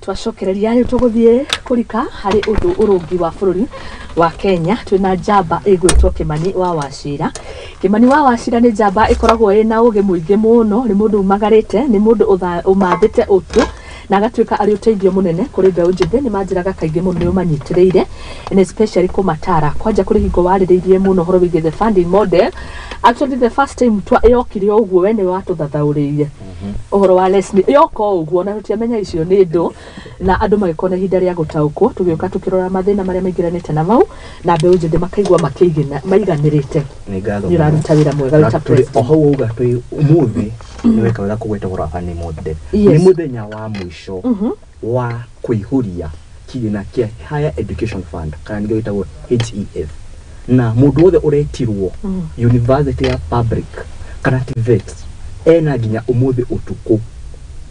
Twacokereria rĩu tũgũthiĩ kũrika harĩ ũndũ ũrũngi wa bũrũri wa Kenya. Twĩna njamba ĩgwĩtwo Kĩmani wa Wachira. Kĩmani wa Wachira nĩ njamba ĩkoragwo ĩna ũgĩ mũingĩ mũno, nĩ mũndũ umagarĩte, nĩ mũndũ ũmathĩte ũtũ na agatuĩka arĩ ũteithio mũnene kũrĩ mbeũ njĩthĩ. Nĩ manjĩraga kaingĩ mũno nĩ ũmanyitĩrĩire and especially kũmatara. Kwanja kũrĩ hingo warĩrĩirie mũno ũhoro wĩgiĩ the funding model. Actually, the first time twa yokire ũguo, we nĩwe watũthathaũrĩire ũhoro wa lesson yoka o ũguo, na tũtiamenya icio nĩ ndũ, na andũ magĩkorwo na ihinda rĩa gũtaũkwo. Tũgĩũka tũkĩrora mathĩna marĩa maingĩranĩte na mau, na mbeũ njĩthĩ makaigua makĩigana maiganĩrĩte. Nĩ ngatho. Nĩ ũraruta wĩra mwega Na wĩta tũrĩ president. O hau wauga twĩ ũmũthĩ, nĩ weka wega kũgweta ũhoro wa funding model. Nĩ mũthenya wa mũico wa kũihũria kĩgĩna kĩa Higher Education Fund, kana nĩkĩo gĩtagwo HEF, na mũndũ wothe ũretirwo university ya public kana TVET ena nginya ũmũthĩ ũtukũ,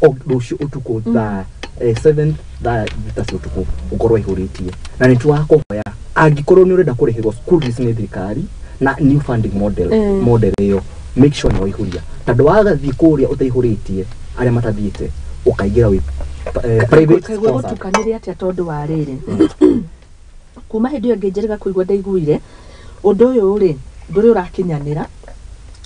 o rũciũ ũtukũ thaa 7, thaa 3 cia ũtukũ ũkorwo aihũrĩtie. Na nĩ tũrakũhoya, angĩkorwo nĩ ũrenda kũrĩhĩrwo school fees nĩ thirikari na new funding model, model ĩyo, make sure nĩ waihũria, tondũ wagathiĩ kũrĩa ũtaihũrĩtie, arĩa matathiĩte ũkaingĩra wĩ private Kaigua sponsored. Gũtukanĩre atĩa? Tondũ wa rĩrĩ, kuma hĩndĩ ĩyo ĩngĩ njĩrĩga kũigua ndaiguire ũndũ ũyũ rĩ, ndũrĩ ũrakinyanĩra.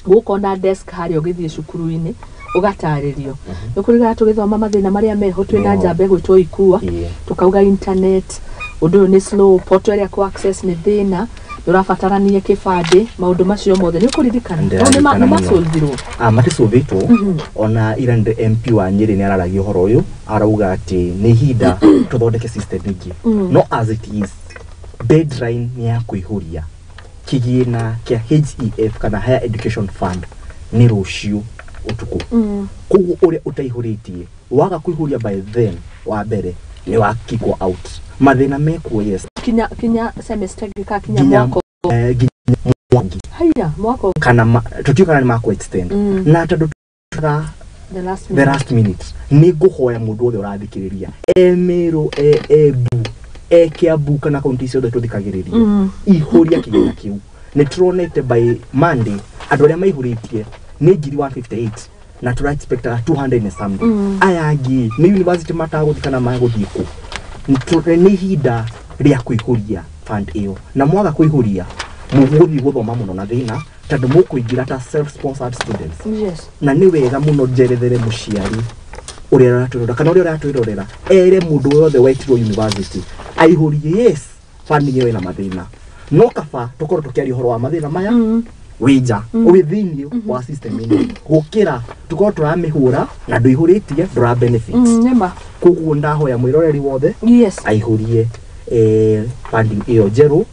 Gũka ona desk harĩa ũgĩthiĩ cukuru-inĩ ũgatarĩrio. Nĩ kũringana tũgĩthoma mathĩna marĩa meho, twĩna Meho. njamba ĩgwĩtwo Ikua, tũkauga internet ũndũ ũyũ nĩ slow, portal ĩrĩa kũ access nĩ thĩna, nĩ ũrabatarania kĩbandĩ, maũndũ macio mothe nĩ ũkũririkana? Ndĩraririkana Nĩ mũno. masolvirwo? Ah, maticũthĩtwo. Ona ira ndĩ MP wa Nyĩrĩ nĩ araragia ũhoro ũyũ, arauga atĩ nĩ ihinda tũthondeke system ĩngĩ. No as it is, deadline nĩ ya kũihũria kĩgĩna kĩa HEF kana Higher Education Fund nĩ rũciũ ũtukũ. Koguo ũrĩa ũtaihũrĩtie, waga kũihũria by then, wa mbere nĩ wakikwo out. Mathĩna mekuo, yes. Kinya semester ĩngĩ ka kinya nginya mwaka? Nginya mwaka ũngĩ. Haya, mwaka ũngĩ. Kana tũtiũ kana nĩ makũ extend, na tondũ tũraga the last the minute. Last minute, nĩ ngũhoya mũndũ wothe ũrathikĩrĩria e Meru, e Embu, e Kiambu kana kaunti ciothe tũthikagĩrĩria, ihũria kĩgĩna kĩu. Nĩ tũronete by Monday andũ arĩa maihũrĩtie nĩ 1,058 na tũra expectaga 200 and something. Aya angĩ nĩ university matagũthiĩ kana magũthiĩ kũ? Nĩ ihinda rĩa kũihũria fund ĩyo, na mwaga kũihũria mũgũthiĩ gũthoma mũno na thĩna, tondũ mũkũingĩra ta self sponsored students. Na nĩ wega mũno njerethere mũciari ũrĩa ũratwĩrora kana ũrĩa ũratwĩrorera ere mũndũ wothe wetirwo university aihũrie. Yes, funding ĩyo ĩna mathĩna, no kaba tũkorwo tũkĩaria ũhoro wa mathĩna maya wĩ nja, wĩ thĩinĩ wa system ĩno, gũkĩra tũkorwo tũramĩhũra na ndũihũrĩtie, ndũra benefit. Nĩma. Koguo ndahoya mwĩroreri wothe aihũrie funding ĩyo njerũ.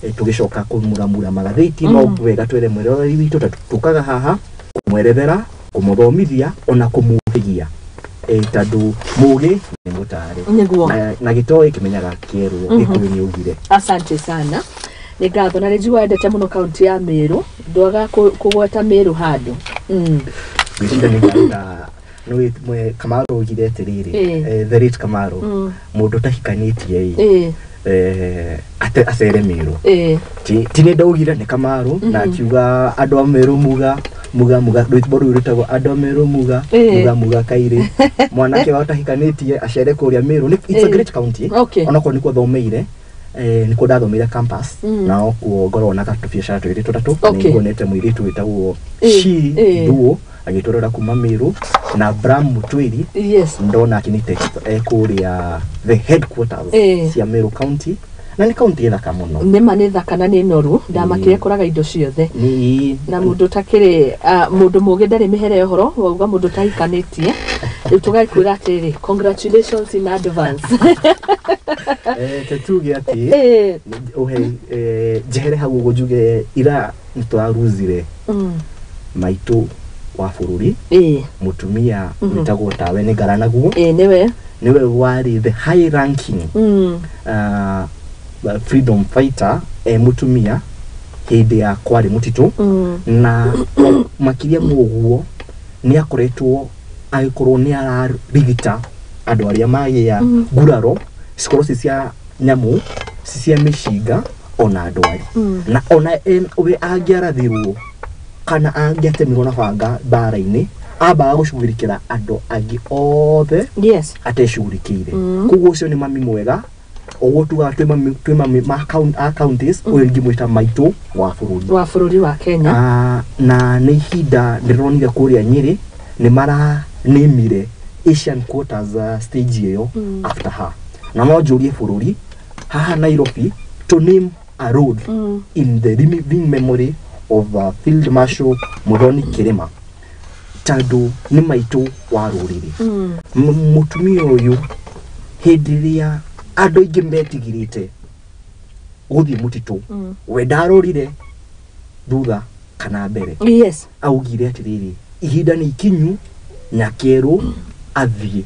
Tũgĩcoka kũmuramura magathĩti, no wega twere mwĩroreri witũ tondũ tũkaga haha kũmwerethera, kũmũthomithia ona kũmũhĩgia, tondũ mũgĩ nĩ mũtare. Na gĩtoĩ kĩmenyaga kĩerwo. Gĩkũyũ nĩ augire. Asante sana, nĩ ngatho. Na nĩ njigua wendete mũno kaunti ya Meru, ndwaga kũgweta Meru handũ. Ngwĩciria nĩ ngaruta nĩ Kamaru augire atĩrĩrĩ, the late Kamaru, mũndũ ũtahikanĩtie ĩ, ate acere Meru. Ti nĩ ndaugire, nĩ Kamaru, na akiuga andũ a Meru muga muga muga, rwĩmbo rũu rwĩtagwo "Andũ a Meru muga muga muga kairĩ". Mwanake wa ũtahikanĩtie acere kũrĩa Meru. It's a great county. Onokorwo nĩkuo thomeire, nĩkuo ndathomeire campus, na okuo ngorwo na gatũbiacara twĩrĩ tũtatũ. Nĩ nguonete mũirĩtu wĩtagwo Shi Nduo agĩtũrora kuma Meru, na Bram Mutwiri ndona akĩni text kũrĩa the headquarters cia Meru County, na nĩ kaunti ĩthaka mũno. Nĩma, nĩ thaka na nĩ noru, ndamakire kũraga indo ciothe. Nĩ Na mũndũ ũtakĩrĩ mũndũ mũgĩ ndarĩ mĩhere ũhoro wauga mũndũ ũtahikanĩtie. Rĩu tũgakwĩra atĩrĩrĩ, congratulations in advance. Tetuge atĩ ũhe njehere hau ũguo njuge ira nĩ twaruzire maitũ wa bũrũri, mũtumia wĩtagwo tawe nĩ ngaranaguo. Ĩĩ, nĩwe. Nĩwe warĩ the high ranking freedom fighter e mũtumia hĩndĩ ya kwarĩ mũtitũ. Na makĩria ma ũguo nĩ akoretwo agĩkorwo nĩ ararigita andũ arĩa magĩa nguraro, cikorwo ci cia nyamũ, ci cia mĩcinga, ona ndwari. Na ona we angĩarathirwo kana angĩatemirwo na banga mbara-inĩ, Ambaga gũcugurikĩra andũ angĩ othe Yes. atecugurikĩire. Koguo ũcio nĩ mami mwega, ũguo tugaga twĩ mami ma a counties, ũyũ ingĩmwĩta maitũ wa bũrũri. Wa bũrũri wa Kenya. Ah, na nĩ ihinda ndĩronire kũrĩa Nyĩrĩ nĩ maranĩmire Asian Quarters, stage ĩyo after her. Na no njũrie bũrũri haha Nairobi to name a road in the living memory of Field Marshal Muthoni Kirima, tondũ nĩ maitũ wa rũrĩrĩ. Mũtumia ũyũ, hĩndĩ ĩrĩa andũ aingĩ metigĩrĩte gũthiĩ mũtitũ, we ndarorire thutha kana mbere. Augire atĩrĩrĩ, ihinda nĩ ikinyu nyakerũ athiĩ,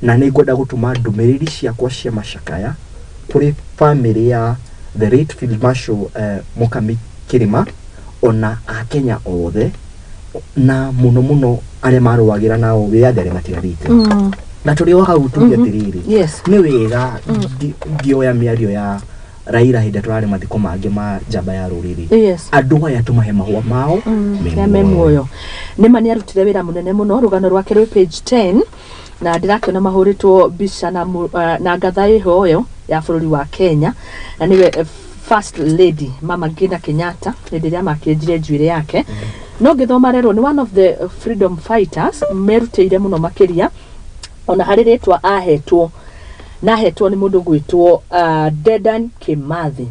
na nĩ ngwenda gũtũma ndũmĩrĩri ciakwa cia macakaya kũrĩ famĩlĩ ya the late Field Marshal Mukami Kirima, ona akenya othe, na mũno mũno arĩa marũagĩra nao wĩyathi arĩa matigarĩte. Na tũrĩ o hau tuge atĩrĩrĩ, nĩ wega ngĩoya mĩario ya Raila hĩndĩ ĩrĩa tũrarĩ mathiko mangĩ ma njamba ya rũrĩrĩ, andũ aya tũmahe mahũa mao me me me muoyo. Muoyo nĩma nĩ arutire wĩra mũnene mũno. Rũgano rwake rwĩ page 10, na ndĩrakĩona mahũrĩtwo mbica na, na ngatha ĩho ĩyo ya bũrũri wa Kenya, na nĩwe first lady Mama Ngina Kenyatta hĩndĩ ĩrĩa makĩenjire njuĩrĩ yake. No ngĩthoma rerwo nĩ one of the freedom fighters merutĩire mũno makĩria. Ona harĩ rĩtwa ahetwo, na ahetwo nĩ mũndũ gwĩtwo Dedan Kimathi,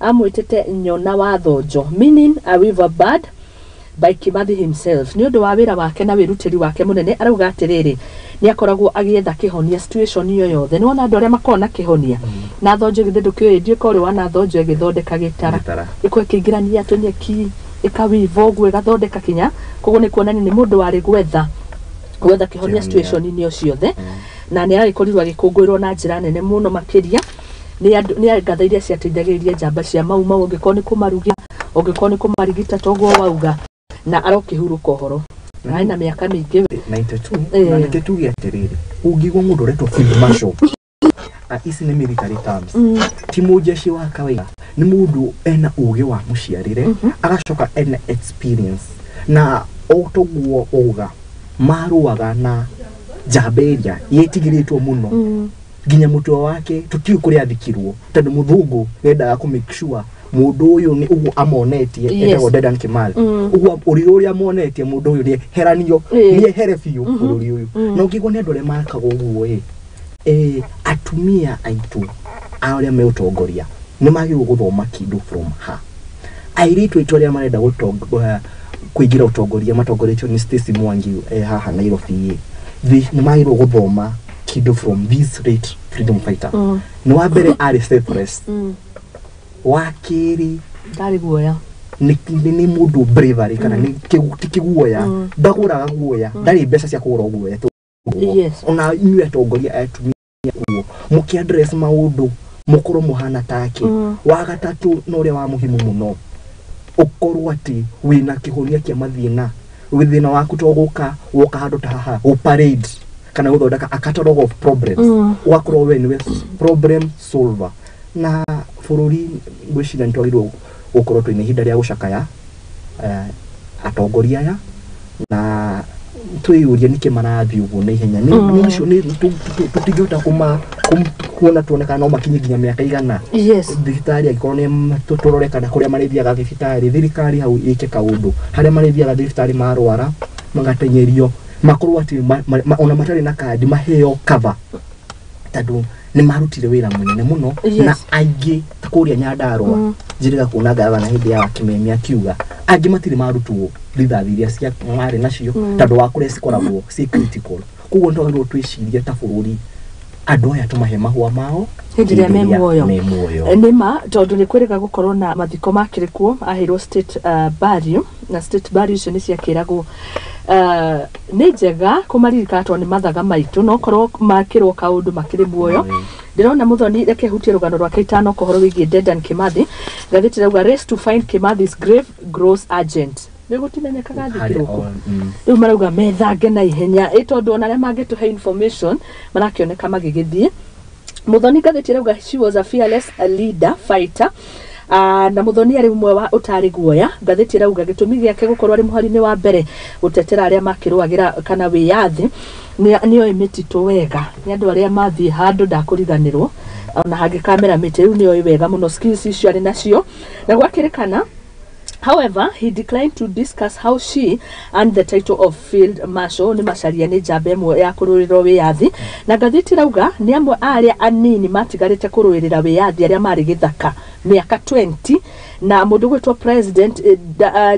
amwĩtĩte Nyona wa Thonjo, meaning a weaver bird, by Kimathi himself, nĩ ũndũ wa wĩra wake na wĩrutĩri wake mũnene. Arauga atĩrĩrĩ, nĩ akoragwo agĩetha kĩhonia situation yo yothe. Nĩ wona andũ arĩa makoragwo na kĩhonia na thonjo, githĩ ndũkĩũĩ, ndiũĩ korĩ wana thonjo ĩgĩthondeka gĩtara. Gĩtara. Ĩkorwo ĩkĩingĩrania tũnyeki, ĩkawiva ũguo ĩgathondeka kinya. Koguo nĩ kuonania nĩ mũndũ warĩ gwetha kĩhonia Kĩhonia. situation-inĩ o ciothe, na nĩ aragĩkorirwo agĩkũngũĩrwo na njĩra nene mũno makĩria nĩ andũ, nĩ ngatha iria ciateithagĩrĩria njamba cia Mau Mau, ũngĩkorwo nĩ kũmarugia, ũngĩkorwo nĩ kũmarigita, toguo wauga, na arokĩhurũka ũhoro arĩ na mĩaka mĩingĩ. 92. Eh. Na nĩkĩo tuge atĩrĩrĩ, ũngĩigua mũndũ ũretwo Field Marshal, ici nĩ military terms, ti mũjeshi wa kawaida, nĩ mũndũ ena ũgĩ wa mũciarĩre, agacoka ena experience, na o toguo uga marũaga na njamba ĩrĩa yetigĩrĩtwo mũno, nginya mũtwe wake tũtiũĩ kũrĩa athikirwo, tondũ mũthũngũ endaga kũ make sure mũndũ ũyũ nĩ ũguo amonetie, etagwo Dedan Kimathi, ũguo ũrĩrĩ ũrĩa amonetie mũndũ ũyũ nĩ eheranio, nĩ ehere biũ bũrũri ũyũ. Na ũngĩigua nĩ andũ arĩa makaga ũguo ĩ, atumia aitũ arĩa me ũtongoria nĩ magĩrĩirwo gũthoma kĩndũ from her. Airĩtu aitũ arĩa marenda kũingĩra ũtongoria matongoretio nĩ Stacy Mwangi, haha Nairobi ĩ, nĩ magĩrĩirwo gũthoma kĩndũ from this late freedom fighter. Nĩ wa mbere arĩ selfless, wa kerĩ Ndarĩ guoya. nĩ mũndũ bravery kana nĩ ti kĩguoya, ndagũraga guoya, ndarĩ mbeca cia kũgũra guoya. Ona inyuĩ atongoria atumia ũguo mũkĩ address maũndũ mũkorwo mũhana take. Wa gatatũ, na ũrĩa wa muhimu mũno, ũkorwo atĩ wĩna kĩhonia kĩa mathĩna. Thĩna waku to gũka woka handũ ta haha gũ parade kana gũthondeka a catalog of problems, ũgakorwo we nĩwe problem solver. Na bũrũri ngwĩciria nĩ twagĩrĩirwo gũkorwo twĩna ihinda rĩa gũcakaya atongoria aya, na twĩyũrie nĩkĩ marathiĩ ũguo na ihenya. Nĩ acio nĩ tũtingĩhota kuona tuone kana no makinye nginya mĩaka 100 thibitarĩ, angĩkorwo nĩ tũrore kana kũrĩa marĩthiaga thibitarĩ, thirikari hau ĩke kaũndũ harĩa marĩthiaga thibitarĩ marwara magatenyerio, makorwo atĩ ona matarĩ na kandi maheo cover, tondũ nĩ marutire wĩra mũnene mũno. Na aingĩ ta kũrĩa Nyandarũa, njĩrĩga kuona gavana hĩndĩ ya Kimemia akiuga angĩ matirĩ marutwo rithathi iria cia marĩ nacio, tondũ wa kũrĩa cikoragwo ciĩ critical. Koguo nĩ twagĩrĩirwo twĩcirie ta bũrũri andũ aya tũmahe mahũa mao hĩndĩ ĩrĩa me hĩndĩ ĩrĩa muoyo. Me muoyo. Nĩ ma, tondũ nĩ kwĩrĩga gũkorwo na mathiko makĩrĩ kuo, aheirwo state burial, na state burial icio nĩ ciakĩragwo nĩ njega kũmaririkana tondũ nĩ mathaga maitũ, no korwo makĩrwo kaũndũ makĩrĩ muoyo. Ndĩrona Mũthoni, reke hutie rũgano rwake itanoka ũhoro wĩgiĩ Dedan Kimathi. Ngathĩti rauga race to find Kimathi's grave grows urgent. Nĩ gũtimenyekaga Harĩa thikĩrwo kũ. Rĩu marauga methange na ihenya ĩ, tondũ ona arĩa mangĩtũhe information marakĩoneka magĩgĩthiĩ. Muthoni, ngathĩti ĩrauga she was a fearless leader fighter. Na Muthoni arĩ ũmwe wa ũtarĩ guoya. Ngathĩti ĩrauga gĩtũmi gĩake gũkorwo arĩ mũhari-inĩ wa mbere gũtetera arĩa makĩrũagĩra kana wĩyathi nĩoĩ mĩtitũ wega, nĩ andũ arĩa mathiĩ handũ ndakũriganĩrwo ona hangĩkamera mĩtĩ, rĩu nĩoĩ wega mũno skills icio arĩ nacio. Na gwakĩrĩkana. However, he declined to discuss how she earned the title of Field Marshal. Nĩ Macharia nĩ njamba ĩmwe ya kũrũĩrĩra wĩyathi, na ngathĩti ĩrauga nĩ amwe a arĩa anini matigarĩte kũrũĩrĩra wĩyathi arĩa marĩ gĩthaka mĩaka 20. Na mũndũ gwĩtwo President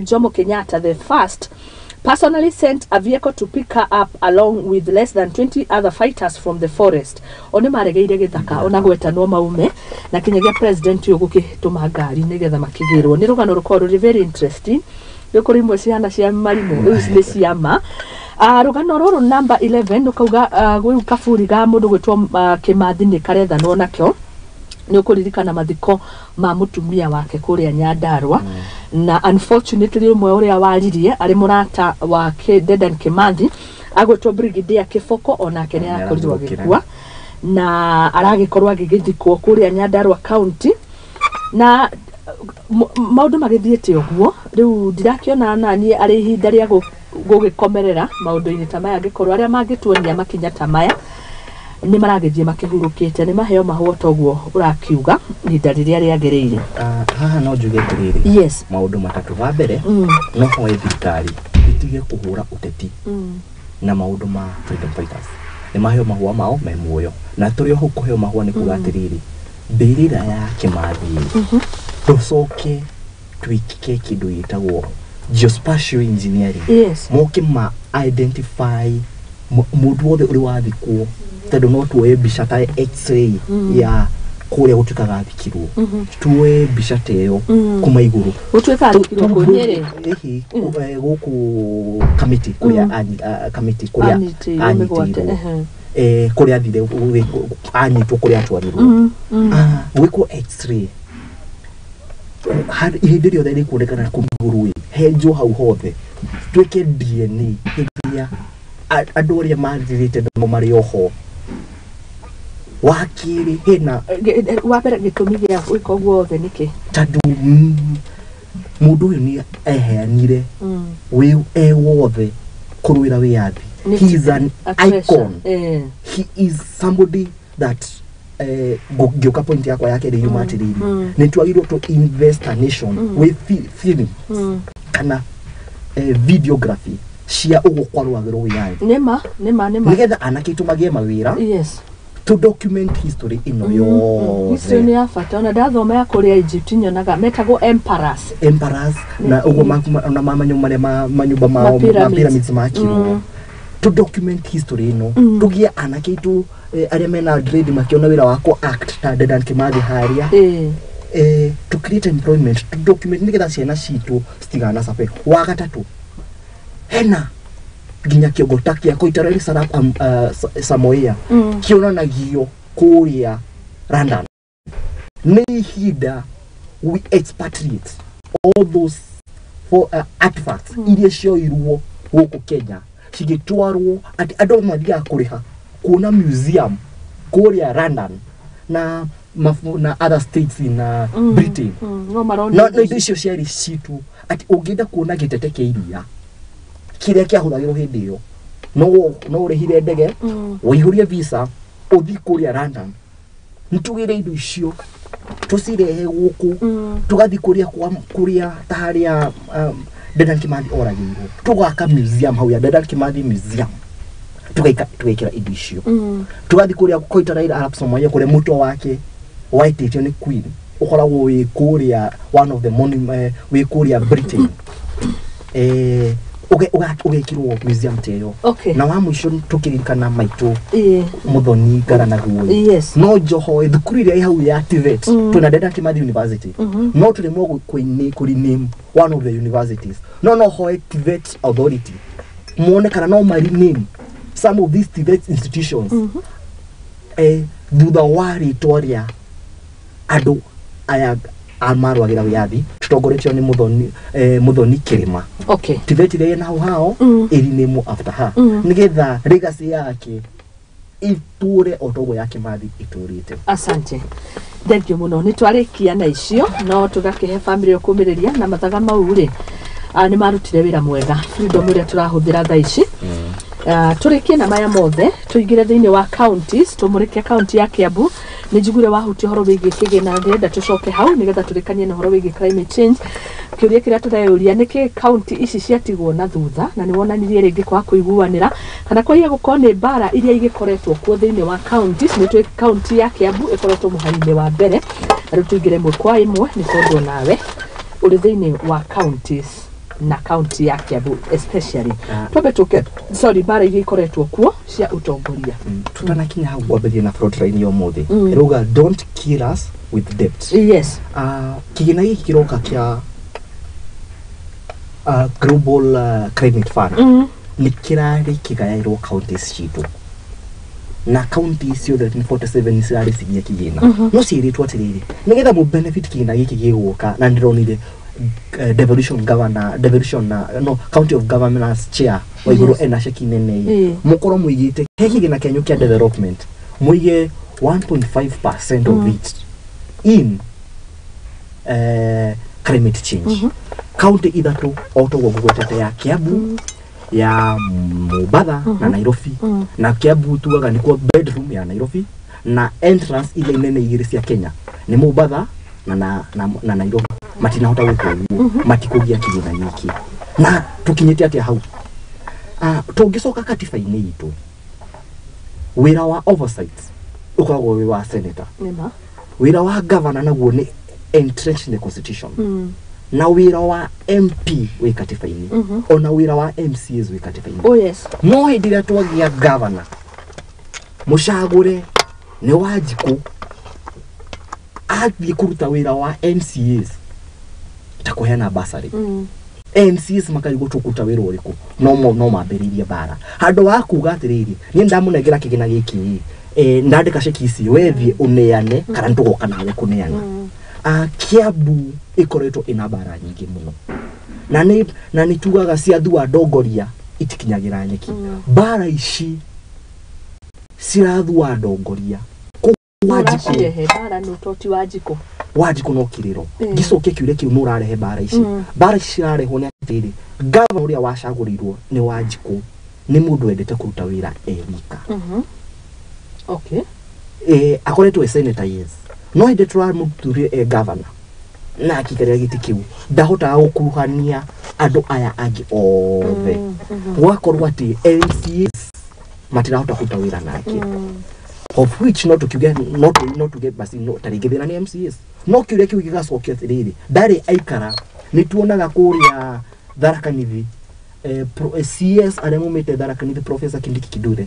Jomo Kenyatta the first personally sent a vehicle to pick her up along with less than 20 other fighters from the forest. O nĩ maregeire gĩthaka ona gwetanwo maume, na kinyagia president ũyũ gũkĩtũma ngari nĩgetha makĩgĩrwo. Nĩ rũgano rũkorwo rũrĩ very interesting. Rĩu kũrĩ imwe ciana cia marimũ, rĩu nĩ ciama. Rũgano rũrũ number 11 rũkauga rĩu kaburi ga mũndũ gwĩtwo Kĩmathi nĩ karethanwo nakĩo. Nĩ ũkũririkana mathiko ma mũtumia wake kũrĩa Nyandarua, na unfortunately ũmwe ũrĩa waririe arĩ mũrata wa Dedan Kimathi agwĩtwo Brigadier Kĩboko onake nĩ arakorirwo agĩkua na aragĩkorwo agĩgĩthikwo kũrĩa Nyandarua County. Na maũndũ magĩthiĩte ũguo, rĩu ndirakĩona naniĩ arĩ ihinda rĩa gũgĩkomerera maũndũ-inĩ ta maya, angĩkorwo arĩa mangĩtuonia makinya ta maya nĩ maragĩthiĩ makĩhurũkĩte, nĩ maheo mahũa toguo ũrakiuga ihinda rĩrĩa rĩagĩrĩire. Haha no njuge atĩrĩrĩ, maũndũ matatũ. Wa mbere, no hoe thirikari ĩtige kũhũra ũteti na maũndũ ma freedom fighters. Nĩ maheo mahũa mao me muoyo, na tũrĩ o hau kũheo mahũa nĩ kuga atĩrĩrĩ, mbĩrĩra ya Kĩmathi tũcoke twĩke kĩndũ gĩtagwo geospatial engineering, moke ma identify mũndũ wothe ũrĩ wathikwo, tondũ no tuoye mbica ta x-ray ya kũrĩa gũtuĩkaga athikirwo, tuoye mbica ta ĩyo kuma igũrũ. Gũtuĩka athikirwo kũ? Nyĩrĩ? Ĩhĩ, gũkũ Kamiti kũrĩa Kamiti kũrĩa Anyitĩirwo mĩgwate. Anyitĩirwo. Kũrĩa athire anyitwo, kũrĩa atwarirwo. Gwĩkwo x-ray. Hĩndĩ rĩothe rĩkuonekana kuma igũrũ ĩ henjwo hau hothe, twĩke DNA hĩndĩ ĩrĩa andũ arĩa mathirĩte namo marĩ oho. Wa kerĩ, hena Wa mbere, gĩtũmi gĩa gwĩka ũguo wothe nĩkĩ? Tondũ mũndũ ũyũ nĩ eheanire wĩ e wothe kũrũĩra wĩyathi. He is an A treasure. icon. He is somebody that ngĩũka point yakwa ya kerĩ yuma atĩrĩrĩ, nĩ twagĩrĩirwo to invest a nation with film kana videography cia ũguo kwarũagĩrwo wĩyathi, Nĩma, nĩma, nĩma. Nĩgetha anake aitũ magĩe mawĩra, to document history ĩno History nĩ yothe. ya bata. Ona ndathoma ya kũrĩa Egypt nyonaga metagwo emperors. Emperors na ũguo ona manyũmba marĩa manyũmba mao Ma pyramids. Ma pyramids makirwo, to document history ĩno, tũgĩe anake aitũ arĩa mena dread makĩona wĩra wa kũ act ta Dedan Kimathi harĩa, to create employment, to document nĩgetha ciana citũ citigana cabe. Wa gatatũ, hena nginya kĩongo ta kĩa Koitalel Arap Samoei kĩonanagio kũrĩa London. Nĩ ihinda we expatriate all those for artifacts iria cioirwo gũkũ Kenya cigĩtwarwo, atĩ andũ mathiaga kũrĩha kuona museum kũrĩa London na na other states in Britain. No marona No no indo icio ciarĩ citũ, atĩ ũngĩenda kuona gĩtete kĩa iria kĩrĩa kĩahũthagĩrwo hĩndĩ ĩyo, no ũrĩhire ndege, ũihũrie visa, ũthiĩ kũrĩa London. Nĩtũgĩre indo icio tũcirehe gũkũ, tũgathiĩ kũrĩa kũrĩa ta harĩa Dedan Kimathi oragĩirwo, tũgaka museum hau ya Dedan Kimathi Museum, tũgekĩra indo icio. Tũgathiĩ kũrĩa Koitalel Arap Samoei, kũrĩa mũtwe wake waitĩtio nĩ queen, ũkoragwo wĩ kũrĩa one of the monument wĩ kũrĩa Britain, ũgekĩrwo museum ta ĩyo. Na wa mũico, tũkĩririkana maitũ Muthoni Ngaranaguo, no njohoe thukuru ĩrĩa ĩ hau ya TVET. Twĩna Dedan Kimathi University, no tũremwo kũ rename one of the universities. No hoe TVET authority mone kana no ma rename some of these TVET institutions thutha wa rĩtwa rĩa andũ aya a marũagĩra wĩyathi tũtongoretio nĩ Muthoni, Muthoni Kĩrĩma. TVET ĩrĩa ĩna hau hao ĩrename after her, nĩgetha legacy yake itũre o toguo ya Kimathi itũrĩte. Asante. Thank you muno. Nĩ twarĩkia na icio no tũgakĩhe family ũkũmĩrĩria na mathaga mau rĩ nĩ marutire wĩra mwega freedom ĩrĩa tũrahũthĩra thaa ici. Tũrĩkie na maya mothe tũingĩre thĩinĩ wa counties, tũmũrĩke county ya Kiambu. Nĩ njiguire wahutia ũhoro wĩgiĩ kĩgĩna, ndĩrenda tũcoke hau nĩgetha tũrĩkanie na ũhoro wĩgiĩ climate change. Kĩũria kĩrĩa tũreyũria nĩkĩ county ici ciatigwo na thutha, na nĩ wonanirie rĩngĩ kwaga kũiguanĩra kana kwahia gũkorwo nĩ mbara iria igĩkoretwo kuo thĩinĩ wa counties. Nĩ tũĩ county ya Kiambu ĩkoretwo mũhari-inĩ wa mbere, na rĩu tũingĩre ĩmwe kwa ĩmwe nĩ tondũ nawe ũrĩ thĩinĩ wa counties na county ya Kiambu especially. Twambe tũke sorry mbara iria ikoretwo kuo cia ũtongoria. Tutanakinya hau ngwambĩrĩrie na frontline ya ũmũthĩ ĩrauga don't kill us with debt. Yes. Kĩgĩna gĩkĩ kĩroka kĩa Global Climate Fund nĩ kĩrarĩ kĩgayairwo counties citũ, na county ciothe 47 cirarĩciria kĩgĩna, no ciĩrĩtwo atĩrĩrĩ nĩgetha mũ benefit kĩgĩna gĩkĩ gĩgũka. Na ndĩronire devolution governor, devolution na no county of governors chair wa igũrũ ena ceki nene mũkorwo mũigĩte he kĩgĩna kĩanyu kĩa development, mũige 1.5% of it in climate change. County ithatũ o toguo ngũgwetete, ya Kiambu, ya Mombatha na Nairobi. Na Kiambu tugaga nĩkuo bedroom ya Nairobi, na entrance iria nene igĩrĩ cia Kenya nĩ Mombatha na Nairobi. Matinahota gwĩka ũguo, matikũgĩa kĩgĩna gĩkĩ. Na tũkinyĩte atĩa hau? Tũngĩcoka katiba-inĩ itũ, wĩra wa oversight ũkoragwo wĩ wa senator. Nĩma. Wĩra wa governor naguo nĩ entrenched in the constitution, na wĩra wa MP wĩ katiba-inĩ, ona wĩra wa MCAs wĩ katiba-inĩ. Oh yes. No hĩndĩ ĩrĩa twagĩa governor mũcagũre nĩ Wanjikũ athiĩ kũruta wĩra wa MCAs ta kũheana bursary, MCAs makarigwo tũkũruta wĩra ũrĩkũ, no mambĩrĩirie mbara handũ wa kuga atĩrĩrĩ, niĩ ndamũnengera kĩgĩna gĩkĩ, ndandĩka ceki ici, wethiĩ ũneane kana nĩtũgoka nawe kũneana. Kiambu ĩkoretwo ĩna mbara nyingĩ mũno, na nĩ tugaga ciathua ndongoria itikinyagĩra nyeki. Mbara ici cirathua ndongoria. Wanjikũ Ũracirehe mbara nĩ ũtoti Wanjikũ. Wanjikũ no kĩrĩro ngĩcokia kĩũria kĩu nĩ ũrarehe mbara ici. Mbara ici cirarehwo nĩ atĩrĩrĩ, gavana ũrĩa wacagũrirwo nĩ Wanjikũ nĩ mũndũ wendete kũruta wĩra e wika. Okay. Akoretwo e senator, yes, no hĩndĩ tũramũthurire e governor na akĩikarĩra gĩtĩ kĩu ndahotaga gũkuruhania andũ aya angĩ othe, gũgakorwo atĩ MCAs matirahota kũruta wĩra nake, of which no tukiuge no tuge basi no tarĩngĩ thĩna nĩ MCAs. No kĩũria kĩu gĩgacokio atĩrĩrĩ, ndarĩ aikara. Nĩ tuonaga kũrĩa Tharaka Nithi, CS arĩa maumĩte Tharaka Nithi, Professor Kindiki Kithure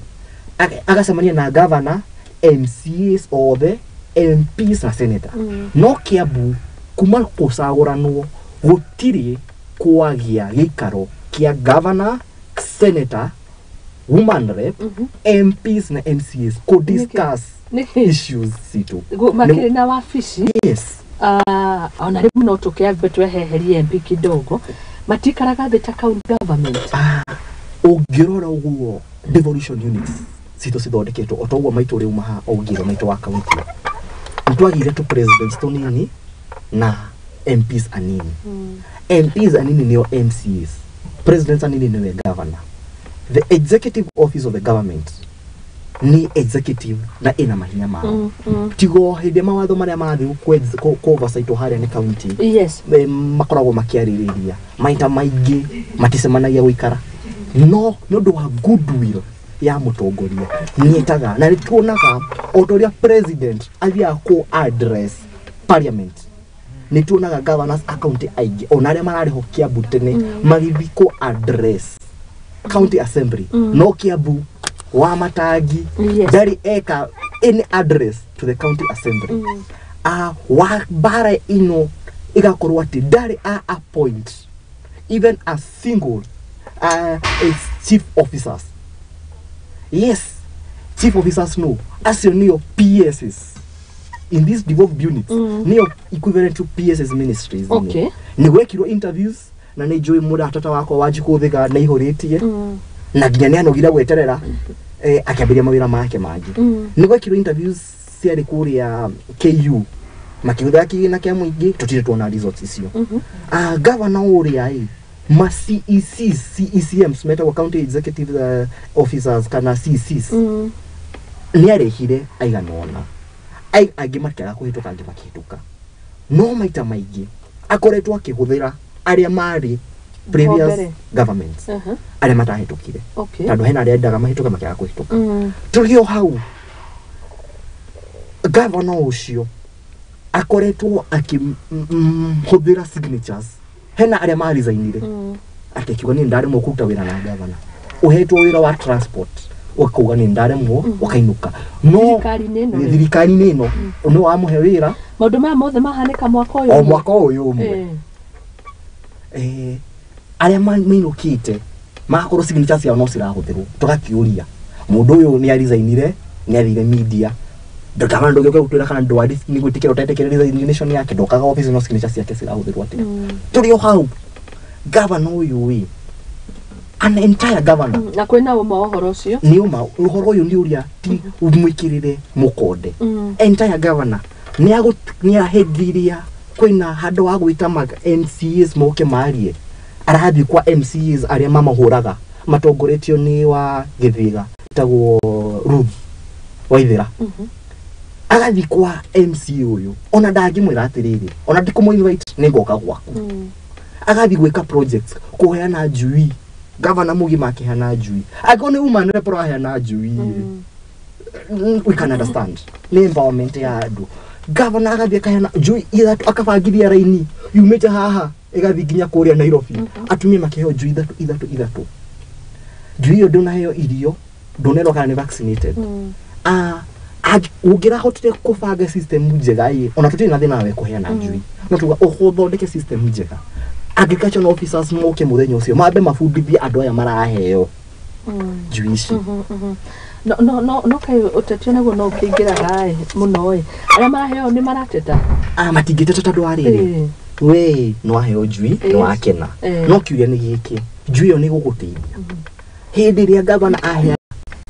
agacemania na governor, MCAs othe, MPs na senator. No Kiambu kuma kũcagũranwo gũtirĩ kwagĩa gĩikaro kĩa governor, senator, woman rep, MPs na MCAs kũ discuss Nĩkĩ? issues citũ. Makĩrĩ na wabici? Yes. Ona rĩu no tũkĩambe tweheherie MP kidogo, matikaraga thĩ ta county government? Ũngĩrora ũguo devolution units citũ cithondeketwo o ta ũguo maitũ rĩu maha augire maitũ wa county, nĩtwagire tũ presidents tũnini na MPs anini. MPs anini nĩo MCAs, presidents anini nĩwe governor. The executive office of the government nĩ executive na ĩna mahinya mao, tigo hĩndĩ mawatho marĩa marathiĩ kũ oversight harĩa nĩ county makoragwo makĩarĩrĩria maita maingĩ maticemanagia gũikara, no nĩ ũndũ wa goodwill ya mũtongoria nĩetaga. Na nĩ tuonaga o ta ũrĩa president athiaga kũ address parliament, nĩ tuonaga governors a county aingĩ ona arĩa mararĩho Kiambu tene magĩthiĩ kũ address county assembly. No Kiambu wa Matangi ndarĩ eka any address to the county assembly. Wa mbara ino igakorwo atĩ ndarĩ a appoint even a single a chief officers. Yes, chief officers, no, acio nĩo PSs in these devolved units, nĩo equivalent to PSs ministries. Nĩ gwekirwo interviews na nĩ njũĩ mũratata wakwa Wanjikũ Thiga nĩ aihũrĩtie na nginya nĩ anogire gweterera, akĩambĩrĩria mawĩra make mangĩ. Nĩ gwekirwo interviews ciarĩ kũrĩa KU. Makĩhũthĩra kĩgĩna kĩa mũingĩ tũtirĩ tuona results icio. Gavana ũrĩa ĩ ma CECs, CECMs metagwo county executive officers kana CECs, nĩ arehire aigana ũna, angĩ makĩaga kũhĩtũka, angĩ makĩhĩtũka, no maita maingĩ akoretwo akĩhũthĩra arĩa marĩ previous governments arĩa matahĩtũkire, tondũ hena arĩa endaga mahĩtũke makĩaga kũhĩtũka. Tũrĩ o hau, gavana ũcio akoretwo akĩhũthĩra signatures hena arĩa maresignire atĩ akiuga niĩ ndaremwo kũruta wĩra na gavana ũhetwo wĩra wa transport ũkauga nĩ ndaremwo ũkainũka. No thirikari-inĩ ĩno nĩ wamũhe wĩra. Maũndũ maya mothe mahanĩka mwaka ũyũ o mwaka ũyũ ũmwe. Arĩa mainũkĩte magakorwo signature ciao no cirahũthĩrwo, tũgakĩũria mũndũ ũyũ nĩ aresignire, nĩ athire media, gavana ndũgĩũke gũtwĩra kana ndwari nĩ gwĩtĩkĩra ũtetĩkĩra resignation yake, ndokaga office no signature ciake cirahũthĩrwo atĩa. Tũrĩ o hau gavana ũyũ ĩ an entire governor na kwĩna ũma ũhoro ũcio nĩ ũma ũhoro ũyũ nĩ ũrĩa ti mwĩkĩrĩre mũkonde. Entire governor nĩ ahĩthiria kwĩna handũ wa gwĩta MCAs moke marie, arathiĩ kwa MCAs arĩa mamahũraga matongoretio nĩ wa Gĩthiga etagwo Ruth Waithera. Agathiĩ kwa MCA ũyũ ona ndangĩmwĩra atĩrĩrĩ, ona ndikũmũ invite nĩ ngoka gwaku. Agathiĩ gwĩka projects kũheana njui, gavana mũgima akĩheana njui, angĩkorwo nĩ woman rep ũraheana njui, we can understand nĩ empowerment ya andũ. Gavana agathiĩ akaheana njui ithatũ, akabangithia raini yumĩte haha ĩgathiĩ nginya kũrĩa Nairobi, atumia makĩheo njui ithatũ ithatũ ithatũ. Njui ĩyo ndũnaheo irio, ndũnerwo kana nĩ vaccinated. Ũngĩrahotire kũbanga system njega ĩ, ona tũtirĩ na thĩna nawe kũheana njui, no tuga ũthondeke system njega, agriculture officers moke mũthenya ũcio mambe mabundithie andũ aya maraheo njui ici. No no no no kaĩ ũteti naguo no ũkĩingĩraga ĩ mũno ĩ, arĩa maraheo nĩ marateta? Matingĩteta tondũ wa rĩrĩ, we nĩ waheo njui nĩ wakena, no kĩũria nĩ gĩkĩ, njui ĩyo nĩ ĩgũgũteithia hĩndĩ ĩrĩa gavana ahea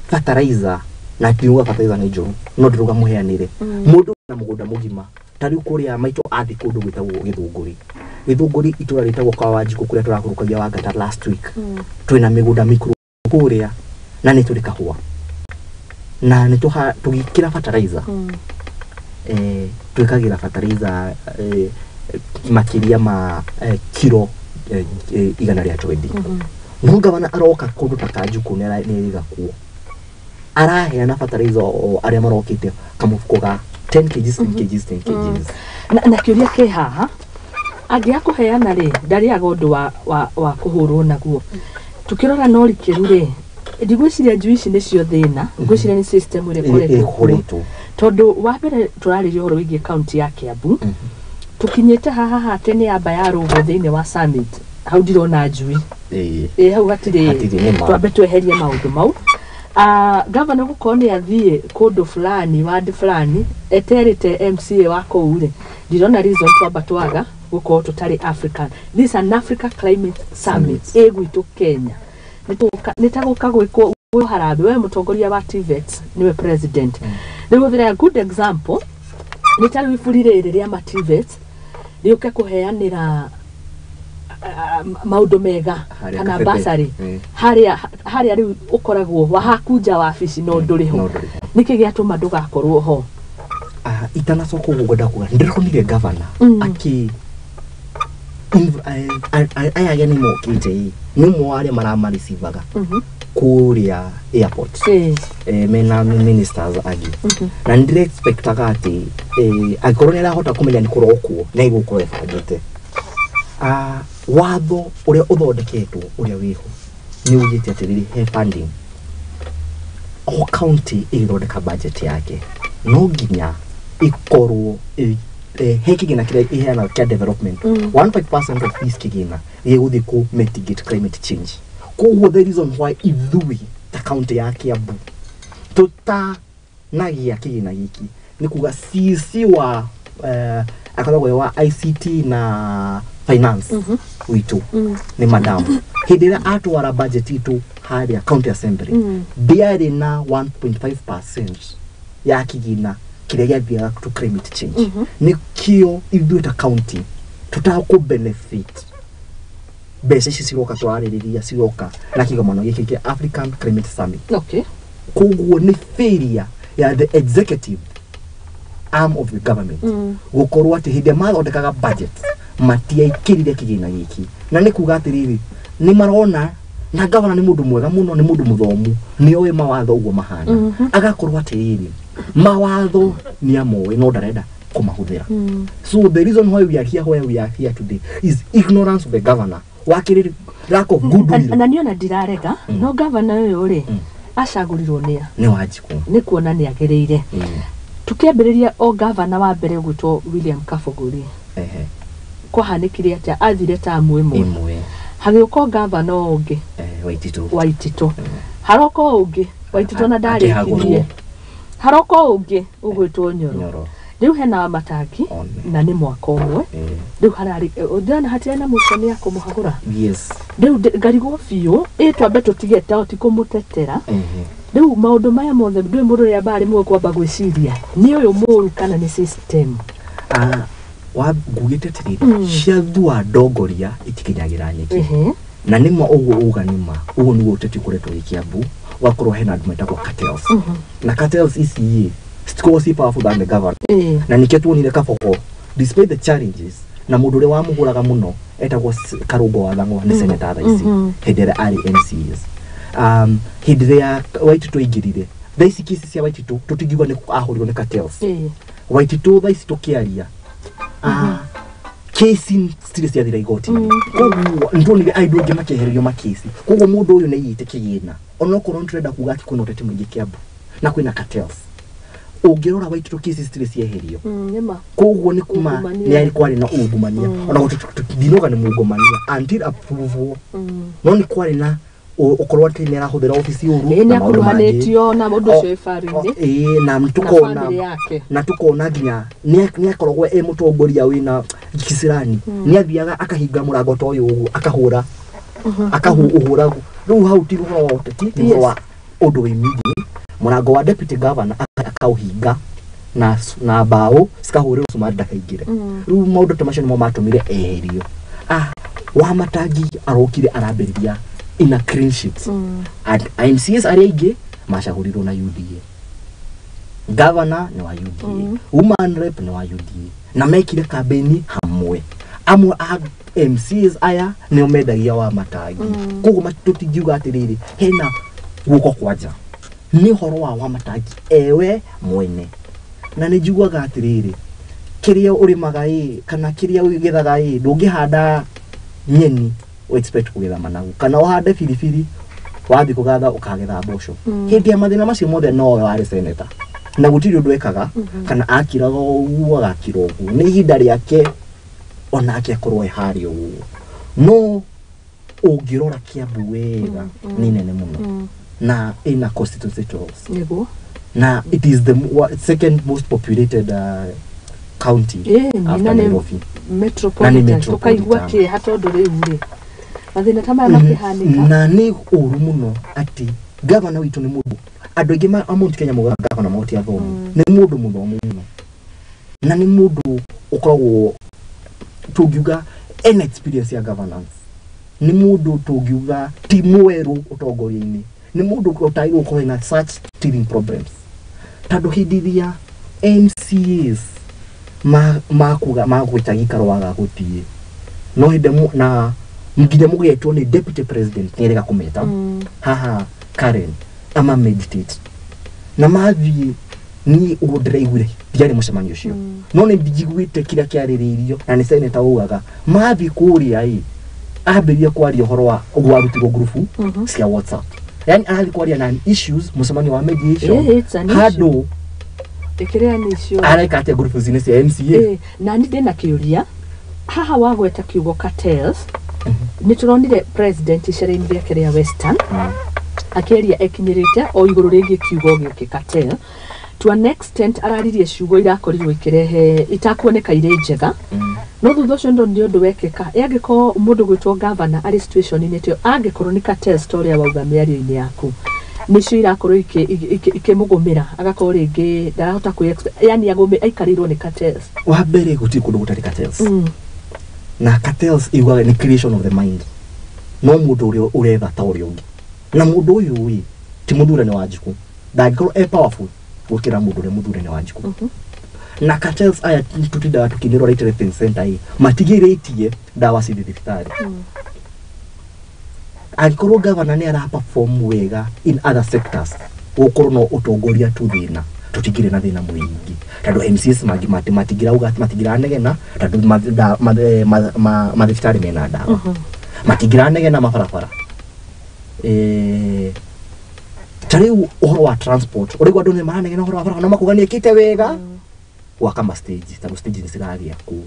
fertilizer? Na ndiuga fertilizer nĩ njũru, no ndĩrauga mũheanĩre mũndũ na mũgũnda mũgima. Ta rĩu kũrĩa maitũ athiĩ kũndũ gwĩtagwo Gĩthũngũri, Gĩthũngũri itũra rĩtagwo kwa Wanjikũ kũrĩa tũrahurũkagia Wangata last week, twĩna mĩgũnda mĩkũrũ kũrĩa na nĩ tũrĩ kahũa na nĩ tũgĩkĩra fertilizer, twĩkagĩra fertilizer makĩria ma kiro 120. No gavana aroka kũndũ ta Kanjukũ nĩ ĩrĩga kuo, araheana fertilizer o arĩa marokĩte kamũbuko ga 10 kgs 10 kgs 10 kgs. Na kĩũria kĩ haha, angĩaga kũheana rĩ, ndarĩaga ũndũ wa kũhũrwo naguo. Tukĩrora no rikĩru rĩ, ndigwĩciria njui ici nĩcio thĩna, ngwĩciria nĩ system ĩrĩa ĩkoretwo, tondũ wa mbere tũrarĩria ũhoro wĩgiĩ kaunti ya Kiambu, tũkinyĩte haha atĩ nĩ amba ya rũgũ thĩinĩ wa summit, hau ndirona njui ĩ hau hatirĩ, twambe tweherie maũndũ mau. Gavana gũkorwo nĩ athiĩ kũndũ fulani ward fulani eterĩte MCA wa kũu rĩ, ndirona reason twamba twaga gũkorwo tũtarĩ African. This is an Africa Climate Summit ĩ gwitũ Kenya, nĩ ta gũka gwĩkwo harambee. We mũtongoria wa TVET nĩwe president, rĩu hũthĩra good example nĩ ta rĩu iburi rĩrĩ rĩa ma TVET rĩũke kũheanĩra maũndũ mega kana basarĩ harĩa rĩu ũkoragwo wahakunja wabici no ndũrĩ ho, nĩkĩ gĩatũma ndũgakorwo ho? Itanacoka ũguo ngwenda kuga ndĩronire gavana akĩ aya ageni mokĩte ĩ nĩ ũmwe wa arĩa maramarecivaga kũrĩa airport, mena ministers angĩ, na nĩ ndĩrexpectaga atĩ angĩkorwo nĩ arahota kũmenya nĩ kũrokwo nĩ egũkorwo ebangĩte. Watho ũrĩa ũthondeketwo ũrĩa wĩho nĩ ugĩte atĩrĩrĩ, he funding o county ĩgĩthondeka budget yake no nginya ĩkorwo he kĩgĩna kĩrĩa ĩheanaga kĩa development, 1.5% of this kĩgĩna gĩgũthiĩ kũ mitigate climate change. Koguo the reason why ithuĩ ta county ya Kiambu tũtanagia kĩgĩna gĩkĩ nĩ kuga CC wa akoragwo wa ICT na finance witũ nĩ madam, hĩndĩ ĩrĩa atwara budget itũ harĩa county assembly ndiarĩ na 1.5% ya kĩgĩna Kĩrĩa gĩathiaga to climate change nĩkĩo ithuĩ ta county tũtakũ benefit mbeca ici ciroka tũrarĩrĩria ciroka na kĩgomano gĩkĩ kĩa African Climate Summit. Koguo nĩ failure ya the executive arm of the government gũkorwo atĩ hĩndĩ ĩrĩa mathondekaga budget matiaikĩrire kĩgĩna gĩkĩ, na nĩ kuga atĩrĩrĩ, nĩ marona na gavana nĩ mũndũ mwega mũno, nĩ mũndũ mũthomu, nĩ oĩ mawatho ũguo mahana, agakorwo atĩrĩrĩ, mawatho nĩ amoĩ no ndarenda kũmahũthĩra. So the reason why we are here where we are here today is ignorance of the governor. Wakĩrĩ lack of goodwill. Na niĩ ona ndirarega, no gavana ũyũ rĩ, acagũrirwo nĩa? Nĩ Wanjikũ. Nĩ kuona nĩ agĩrĩire. Tukĩambĩrĩria o gavana wa mbere gwĩtwo William Kabũgũ rĩ, kwahanĩkire atĩa? Athire tamu ĩmwe. Ĩmwe. Hagĩũka o gavana ũngĩ. Waititũ. Waititũ. Haroka o ũngĩ Waititũ na ndarĩkirie. Akĩhagũrwo. Haroka o ũngĩ ũgwĩtwo Nyoro. Nyoro. Rĩu hena Matangi. One. Na nĩ mwaka ũmwe rĩu hararĩ ndĩrona hatirĩ na motion ya kũmũhagũra. Rĩu ngarigwo biũ, ĩ twambe tũtige tao ti kũmũtetera. Rĩu maũndũ maya mothe ndũĩ mũndũ ũrĩa ambaga rĩmwe kwamba gwĩciria nĩ ũyũ mũũru kana nĩ system. Ah, wa ngugĩte atĩrĩrĩ, ciathua ndongoria itikinyagĩra nyeki. Na nĩma ũguo uga, nĩma ũguo nĩguo ũteti ũkoretwo wĩ Kiambu, ũgakorwo hena andũ metagwo cartels, na cartels ici ĩ citikoragwo ci powerful than the governor. Na nĩkĩo tuonire Kabogo, despite the challenges, na mũndũ ũrĩa wamũhũraga mũno etagwo Karũngo wa Thang'wa, nĩ senator thaa ici, hĩndĩ ĩrĩa arĩ MCAs, hĩndĩ ĩrĩa Waititũ aingĩrire, thaa ici kesi cia Waititũ tũtingiuga nĩ ahũrirwo nĩ cartels. Waititũ thaa ici tũkĩaria, kesi citirĩ ciathira igoti-inĩ. Koguo nĩtuonire andũ aingĩ makĩehererio makesi. Koguo mũndũ ũyũ nĩ aigĩte kĩgĩna, onokorwo nĩtũrenda kuga atĩ kwĩna ũteti mũingĩ Kiambu na kwĩna cartels, ũngĩrora Waititũ kesi citirĩ cieherio. Nĩma. Koguo nĩ kuma Ungumania. nĩ kwarĩ na ungumania, ona ndinoga nĩ mungumania until approval, no nĩ kwarĩ na ũkorwo atĩ nĩ arahũthĩra obici ũru Ĩ nĩ na maũndũ mangĩ. akuruhanĩtio na ũndũ ũcio wĩ bari-inĩ. Ĩĩ, na na tukona bamĩrĩ yake. Na tukona nginya nĩ akoragwo e mũtongoria wĩna kisirani, nĩ athiaga akahinga mũrango ta ũyũ ũguo, akahũra akahũra. Rĩu hau ti ũhoro wa ũteti, nĩ ũhoro wa ũndũ wĩ meeting. Mũrango wa deputy governor akauhinga na mbaũ cikahũrĩrwo cumari ndakaingĩre. Rĩu maũndũ ta macio nĩmo matũmire eherio. Ah, wa Matangi arokire arambĩrĩria ina clean sheet, and MCAs arĩa aingĩ macagũrirwo na UDA, governor nĩ wa UDA, woman rep nĩ wa UDA, na mekire kambĩni hamwe. Amwe a MCAs aya nĩo mendagia wa Matangi. Koguo tũtingiuga atĩrĩrĩ hena guoko kwa nja, nĩ ũhoro wa Matangi ewe mwene. Na nĩ njiguaga atĩrĩrĩ, kĩrĩa ũrĩmaga ĩ kana kĩrĩa ũgethaga ĩ, ndũngĩhanda nyeni o expect kũgetha managu, kana ũhande biribiri wathiĩ kũgatha ũkagetha mboco. Hĩndĩ ya mathĩna macio mothe nowe warĩ senator na gũtirĩ ũndũ ekaga, kana akiraga ũguo agakira ũguo. Nĩ ihinda rĩake onake akorwo e harĩa ũguo. No ũngĩrora Kiambu wega, nĩ nene mũno na ĩna constituency 12. Na it is the second most populated county after na nĩ Nairobi. Metropolitan. Na nĩ metropolitan. Tũkaigua kĩeha tondũ rĩu rĩ, mathĩna ta maya makĩhanĩka. Na nĩ ũru mũno atĩ gavana witũ nĩ mũndũ andũ aingĩ a Mount Kenya maugaga gavana mao ti athomu. Nĩ mũndũ mũthomu mũno na nĩ mũndũ ũkoragwo tũngiuga ena experience ya governance, nĩ mũndũ tũngiuga ti mwerũ ũtongoria-inĩ, nĩ mũndũ ũtagĩrĩirwo gũkorwo ena such teething problems, tondũ hĩndĩ ĩrĩa MCAs makuga magwĩta gĩikaro waga gũthiĩ, no hĩndĩ na nginya mũgetwo nĩ deputy president nĩ kũmeta haha Karen ama meditate na mathiĩ. Niĩ ũguo ndĩraiguire, ndiarĩ mũcemanio ũcio, no nĩ njiguĩte kĩrĩa kĩarĩrĩirio, na nĩ senator ugaga mathiĩ kũrĩa ĩ ambĩrĩria kwaria ũhoro wa ũguo arutirwo ngurubu cia WhatsApp, yani arathiĩ kwaria na issues mũcemanio wa mediation. It's an issue. Handũ Ĩkĩrĩa nĩ icio. Areka atĩa ngurubu-inĩ cia MCA? Na ni ndĩna kĩũria haha. Wagweta kiugo cartels, nĩ tũronire president icera-inĩ rĩake rĩa Western akĩaria ekinyĩrĩte o igũrũ rĩgiĩ kiugo gĩkĩ cartel. To an extent araririe ciugo irakorirwo ikĩrehe itakuoneka irĩ njega, no thutha ũcio ndo nĩ ũndũ wekĩka. Ĩ angĩkorwo mũndũ gwĩtwo gavana arĩ situation-inĩ ta ĩyo, angĩkorwo nĩ cartels ta ũrĩa wauga mĩario-inĩ yaku, Nĩcio irakorwo ikĩmũgũmĩra, agakorwo rĩngĩ ndarahota kwĩ, yani aikarĩirwo nĩ cartels. Wa mbere, gũtirĩ kũndũ gũtarĩ cartels. Na cartels iugaga nĩ creation of the mind, no mũndũ ũrĩa ũretha ta ũrĩa ũngĩ, na mũndũ ũyũ ĩ ti mũthurane wa Njikũ, ndangĩkorwo e powerful gũkĩra mũndũ ũrĩa mũthurane wa Njikũ. Na cartels aya tũtindaga tũkĩnĩrwo right, left and center, ĩ matigĩrĩtie ndawa cithi thibitarĩ. Angĩkorwo gavana nĩ ara perform wega in other sectors, gũkorwo no ũtongoria tu thĩna, tũtingĩrĩ na thĩna mũingĩ, tondũ MCAs mangĩ matingĩrauga atĩ matingĩranegena, tondũ mathibitarĩ mena ndawa, matingĩranegena mabarabara. Ta rĩu ũhoro wa transport, ũraigua andũ nĩ maranegena ũhoro wa barabara, no makuga nĩ ĩkĩte wega gwaka ma stage, tondũ stage nĩ ciragĩa kũu.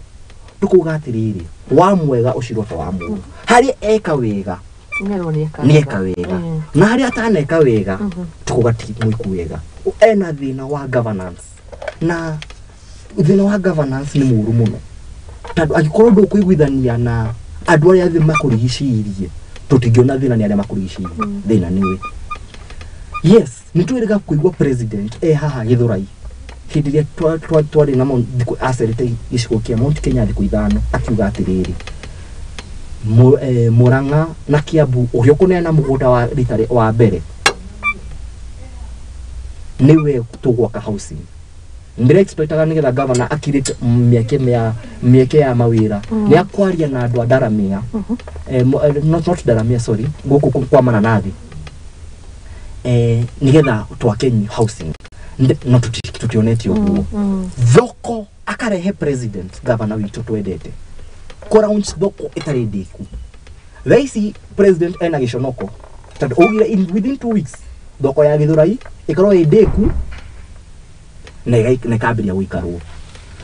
Tũkuga atĩrĩrĩ, wa mwega ũcirwo ta wa mũũru, harĩa eka wega Ngerwo nĩ eka. Nĩ eka wega, na harĩa ataneka wega tukuga ti mwĩku wega, ena thĩna wa governance. Na thĩna wa governance nĩ mũũru mũno, tondũ angĩkorwo ndũkũiguithania na andũ arĩa thĩ makũrigicĩirie, tũtingĩona thĩna nĩ arĩa makũrigicĩirie, thĩna nĩwe. Yes, nĩ twĩrĩga kũigua president e haha Gĩthũrai hĩndĩ ĩrĩa twarĩ na thikũ acerete gĩcigo kĩa Mount Kenya thikũ 5, akiuga atĩrĩrĩ, Murang'a na Kiambu, ũrĩa ũkũneana mũgũnda wa rita wa mbere nĩwe tũgwaka housing. Ndĩra expectaga nĩgetha governor akirĩte mĩeke mĩeke ya mawĩra, nĩ akwaria na andũ a Ndaramia, not Ndaramia, sorry, gũkũ kwa Mananathi, nĩgetha twake housing. No tutionete ũguo. Thoko akarehe president, governor witũ twendete, kũ launch thoko ĩtarĩ ndĩku. Thaa ici president ena gĩconoko, tondũ augire within 2 weeks thoko ya Gĩthũrai ĩkorwo ĩ ndĩku na na ĩkambĩrĩria gũikarwo.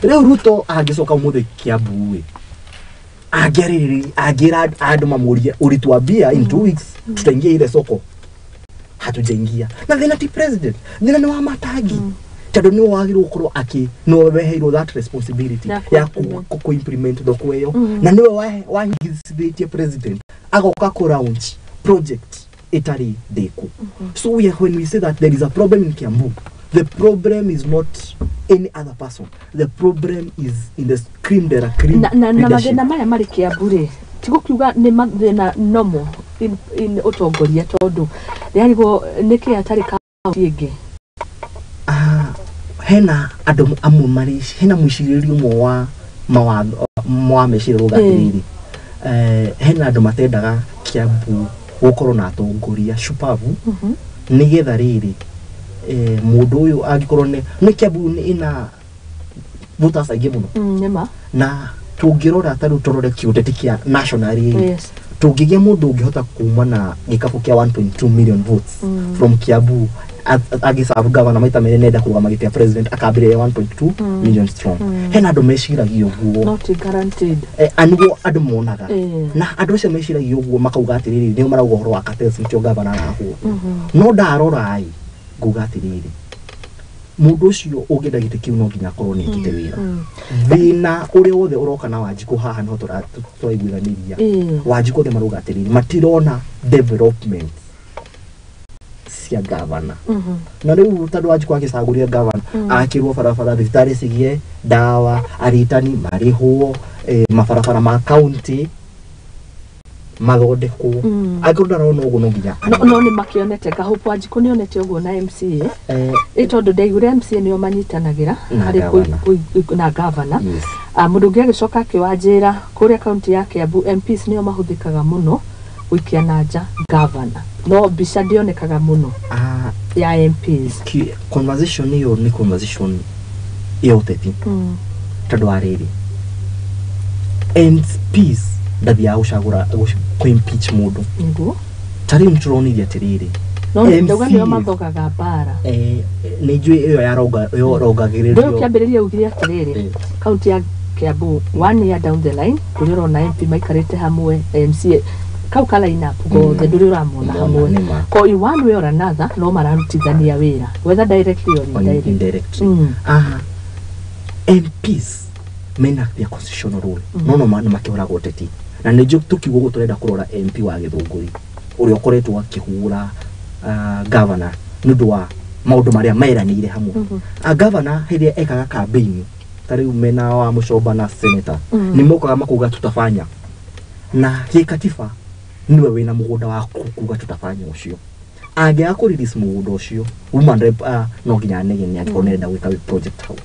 Rĩu Ruto angĩcoka ũmũthĩ Kiambu ĩ, angĩarĩrĩria, angĩra andũ mamũrie ulituambia in 2 weeks tutaingia ile soko, hatujaingia. Na thĩna ti president, thĩna nĩ wa Matangi, tondũ nĩwe wagĩrĩirwo gũkorwo akĩ, nĩwe weheirwo that responsibility ya ya ku-implement. ku implement thoko ĩyo, na nĩwe wahingithĩtie president agoka kũ launch project ĩtarĩ ndĩku. So when we say that there is a problem in Kiambu, the problem is not any other person, the problem is in the cream de la cream Na leadership. mathĩna maya marĩ Kiambu rĩ, ti gũkiuga nĩ mathĩna nomo in ũtongoria, tondũ rĩarigwo nĩkĩ atarĩ kaunti ĩngĩ? Ah, hena andũ amwe marĩ hena mwĩcirĩrie ũmwe wa mawatho wa meciria uga atĩrĩrĩ, hena andũ matendaga Kiambu gũkorwo na atongoria shupavu, nĩgetha rĩrĩ, mũndũ ũyũ angĩkorwo nĩ Kiambu nĩ ĩna voters aingĩ mũno. Nĩma. Na tũngĩrora ta rĩu tũrore kĩũteti kĩa national rĩ, tũngĩgĩa mũndũ ũngĩhota kuma na gĩkabũ kĩa 1.2 million votes from Kiambu, agĩserve governor maita merĩ, nenda kũrũgama gĩtĩ kĩa president, akambĩrĩria 1.2 million strong. Hena andũ meciragia ũguo. Not guaranteed. Aniguo andũ monaga. Na andũ acio meciragia ũguo makauga atĩrĩrĩ, nĩo marauga ũhoro wa cartels, nĩkĩo governor arahũrwo. No ndarora ĩ, nguga atĩrĩrĩ, mũndũ ũcio ũngĩenda gĩtĩ kĩu no nginya akorwo nĩ ekĩte wĩra. Thĩna ũrĩa wothe ũroka na Wanjikũ haha no tũraiguithanĩria. Wanjikũ othe marauga atĩrĩrĩ, matirona development cia gavana. Na rĩu tondũ Wanjikũ agĩcagũrire gavana, akĩrwo barabara, thibitarĩ cigĩe ndawa, arigitani marĩhwo, mabarabara ma county mathondekwo. Angĩkorwo ndarona ũguo, no nginya No nĩ makĩonete Kahupu, Wanjikũ nĩ onete ũguo na MCA. Ĩ tondũ ndaiguire MCA nĩo manyitanagĩra Na harĩ gavana. na gavana. Yes. Ah, mũndũ ũngĩ agĩcoka akĩwanjĩra kũrĩa kaunti ya Kiambu MPs nĩo mahũthĩkaga mũno gũikia na nja gavana, no mbica ndĩonekaga mũno Ah, ya MPs. Conversation ĩyo nĩ conversation ya ũteti, tondũ wa rĩrĩ, MPs ndathiaga gũcagũra kũ-impeach mũndũ. Ta rĩu nĩtũronire atĩrĩrĩ, No ndauga nĩo MCAs mathogaga mbara. Nĩ njũĩ ĩyo yaronga Ndũyũ ĩrongagĩrĩrio. Kĩambĩrĩria ugire atĩrĩrĩ, kaunti ya Kiambu one year down the line ndũrĩ ũrona MP maikarĩte hamwe, MCA kau ka line up gothe ndũrĩ ũramona Mona, hamwe. nĩma. Ko in one way or another no mararutithania wĩra, whether directly or indirectly. Indirectly. Aha, MPs mena their constitutional role, no nĩ makĩhũragwo ũteti, na nĩ njũĩ tũkiuga ũguo tũrenda kũrora MP wa Gĩthũngũri ũrĩa ũkoretwo akĩhũra governor nĩ ũndũ wa maũndũ marĩa meranĩire hamwe. Governor hĩndĩ ĩrĩa ekaga campaign ta rĩu mena wa Mũcomba na senator, nĩ mokaga makauga tutafanya, na gĩkatiba nĩwe wĩna mũgũnda wa kuga tutafanya ũcio. Angĩaga kũ release mũgũnda ũcio, woman rep no nginya anegene angĩkorwo nĩarenda gwĩka project hau.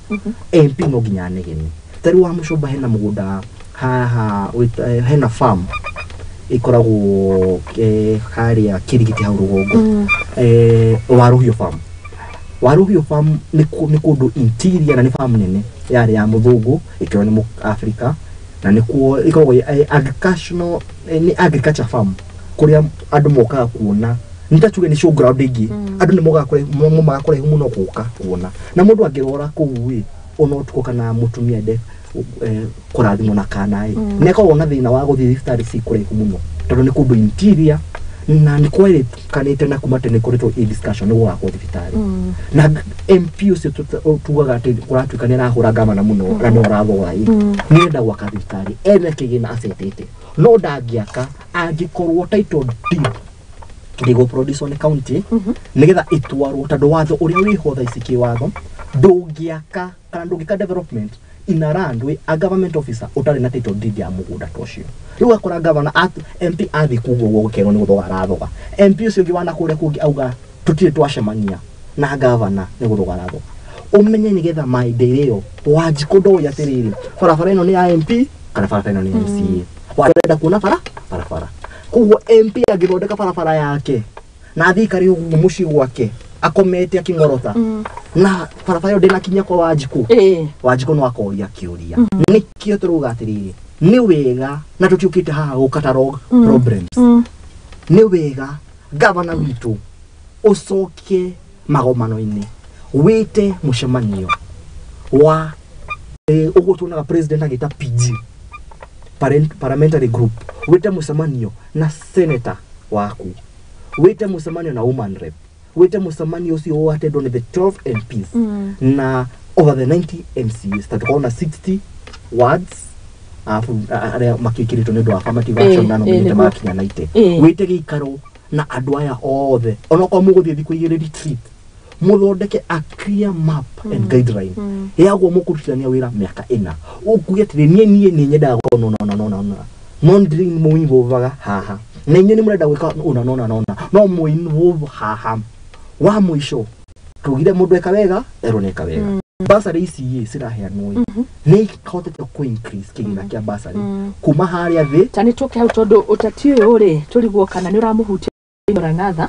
MP no nginya anegene. Ta rĩu wa Mũcomba hena mũgũnda haha hena farm ĩkoragwo harĩa Kĩrigiti hau rũgongo, Waruhiũ farm. Waruhiũ farm nĩ kũndũ interior na nĩ farm nene yarĩ ya mũthũngũ ĩkĩoywo nĩ Mũafrika, na nĩkuo ĩkoragwo agricultural, nĩ agriculture farm kũrĩa andũ mokaga kuona, nĩ ta tuge nĩ showground ĩngĩ. Andũ nĩ mokaga momaga kũraihu mũno gũka kuona, na mũndũ angĩrwara kũu ĩ ona ũtukũ kana mũtumia ende kũrathimwo na kana ĩ, nĩ akoragwo na thĩna wa gũthiĩ thibitarĩ ci kũraihu mũno tondũ nĩ kũndũ interior, na nĩ kwerĩkanĩte na kuma tene koretwo ĩ discussion nĩ gwakwo thibitarĩ. Na MP ũcio tugaga atĩ kũratuĩka nĩ arahũra gavana mũno na nĩ ũrathoga ĩ, nĩ arenda gwaka thibitarĩ ena kĩgĩna acetete, no ndangĩaka angĩkorwo title deed ndĩgũ produce nĩ county nĩgetha ĩtwarwo, tondũ watho ũrĩa wĩho thaa ici kĩwatho ndũngĩaka kana ndũngĩka development in a land wĩ a government officer ũtarĩ na title deed ya mũgũnda ta ũcio. Rĩu ũgakora governor MP athiĩ kuga ũguo gũkerwo nĩ gũthoga arathoga, MP ũcio ũngĩ wana kũrĩa kũngĩ auga tũtirĩ twacemania na governor nĩ gũthoga arathoga. Ũmenye nĩgetha maĩndĩ ĩyo Wanjikũ ndoĩ atĩrĩrĩ, barabara ĩno nĩ ya MP kana barabara ĩno nĩ ya MCA, warenda kuona barabara. Koguo MP angĩthondeka barabara yake na athiĩ aikare ũguo mũciĩ gwake akomete akĩng'orota na barabara ĩyo ndĩnakinya kwa Wanjikũ, Wanjikũ no akoria kĩũria. Nĩkĩo tũrauga atĩrĩrĩ, nĩ wega na tũtiũkĩte haha gũ catalog problems. Nĩ wega gavana witũ ũcoke magomano-inĩ wĩte mũcemanio wa ũguo tuonaga president agĩta PG, parliamentary group, wĩte mũcemanio na senator waku, wĩte mũcemanio na woman rep, wĩte mũcemanio ũcio watendwo nĩ the 12 MPs na over the 90 MCAs, ta tũkorwo na 60 wards arabu arĩa makĩkĩrĩtwo nĩ ũndũ wa affirmative action na nomenete magakinya 90. Wĩte gĩikaro na andũ aya othe onokorwo mũgũthiĩ thikũ igĩrĩ retreat, mũthondeke a clear map and guideline yaguo mũkũrutithania wĩra mĩaka ĩna, ũkuge atĩrĩ niĩ nĩ nyendaga gwĩka ũna ũna ũna ũna, no ndĩrĩ mũinvolvaga haha, na inyuĩ nĩ mũrenda gwĩka ũna ũna ũna, no mũinvolve haha. Wa mũico tugire mũndũ eka wega erwo nĩ eka wega. Bursary ici ĩ ciraheanwo ĩ nĩ ihotete kũ increase kĩgĩna kĩa bursary kuma harĩa thĩ. Ta nĩ tũke hau tondũ ũteti ũyũ rĩ tũrigwo kana nĩ ũramũhutia Murang'atha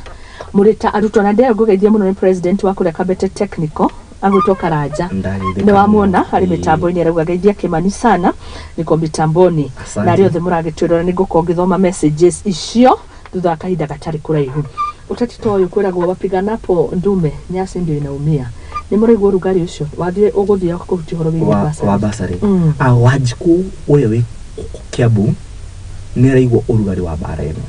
mũrĩ ta arutwo, na ndĩrenda ngũgeithie mũno nĩ president wa kũrĩa Kabete Technical agwĩtwo Karanja, nĩ wamuona harĩ mĩtambo-inĩ, arauga geithia Kimani sana niko mitamboni. Na arĩa othe mũragĩtwĩrora nĩ ngũkorwo ngĩthoma messages icio thutha wa kahinda gatarĩ kũraihu. Ũteti ta ũyũ kwĩragwo wapiganapo ndume nyasi ndio inaumia. Nĩ mũraigua ũrugarĩ ũcio wathiĩ ũgũthiĩ kũhutia ũhoro wĩgiĩ bursary? Wa bursary. Wanjikũ ũrĩa wĩ Kiambu nĩ araigua ũrugarĩ wa mbara ĩno.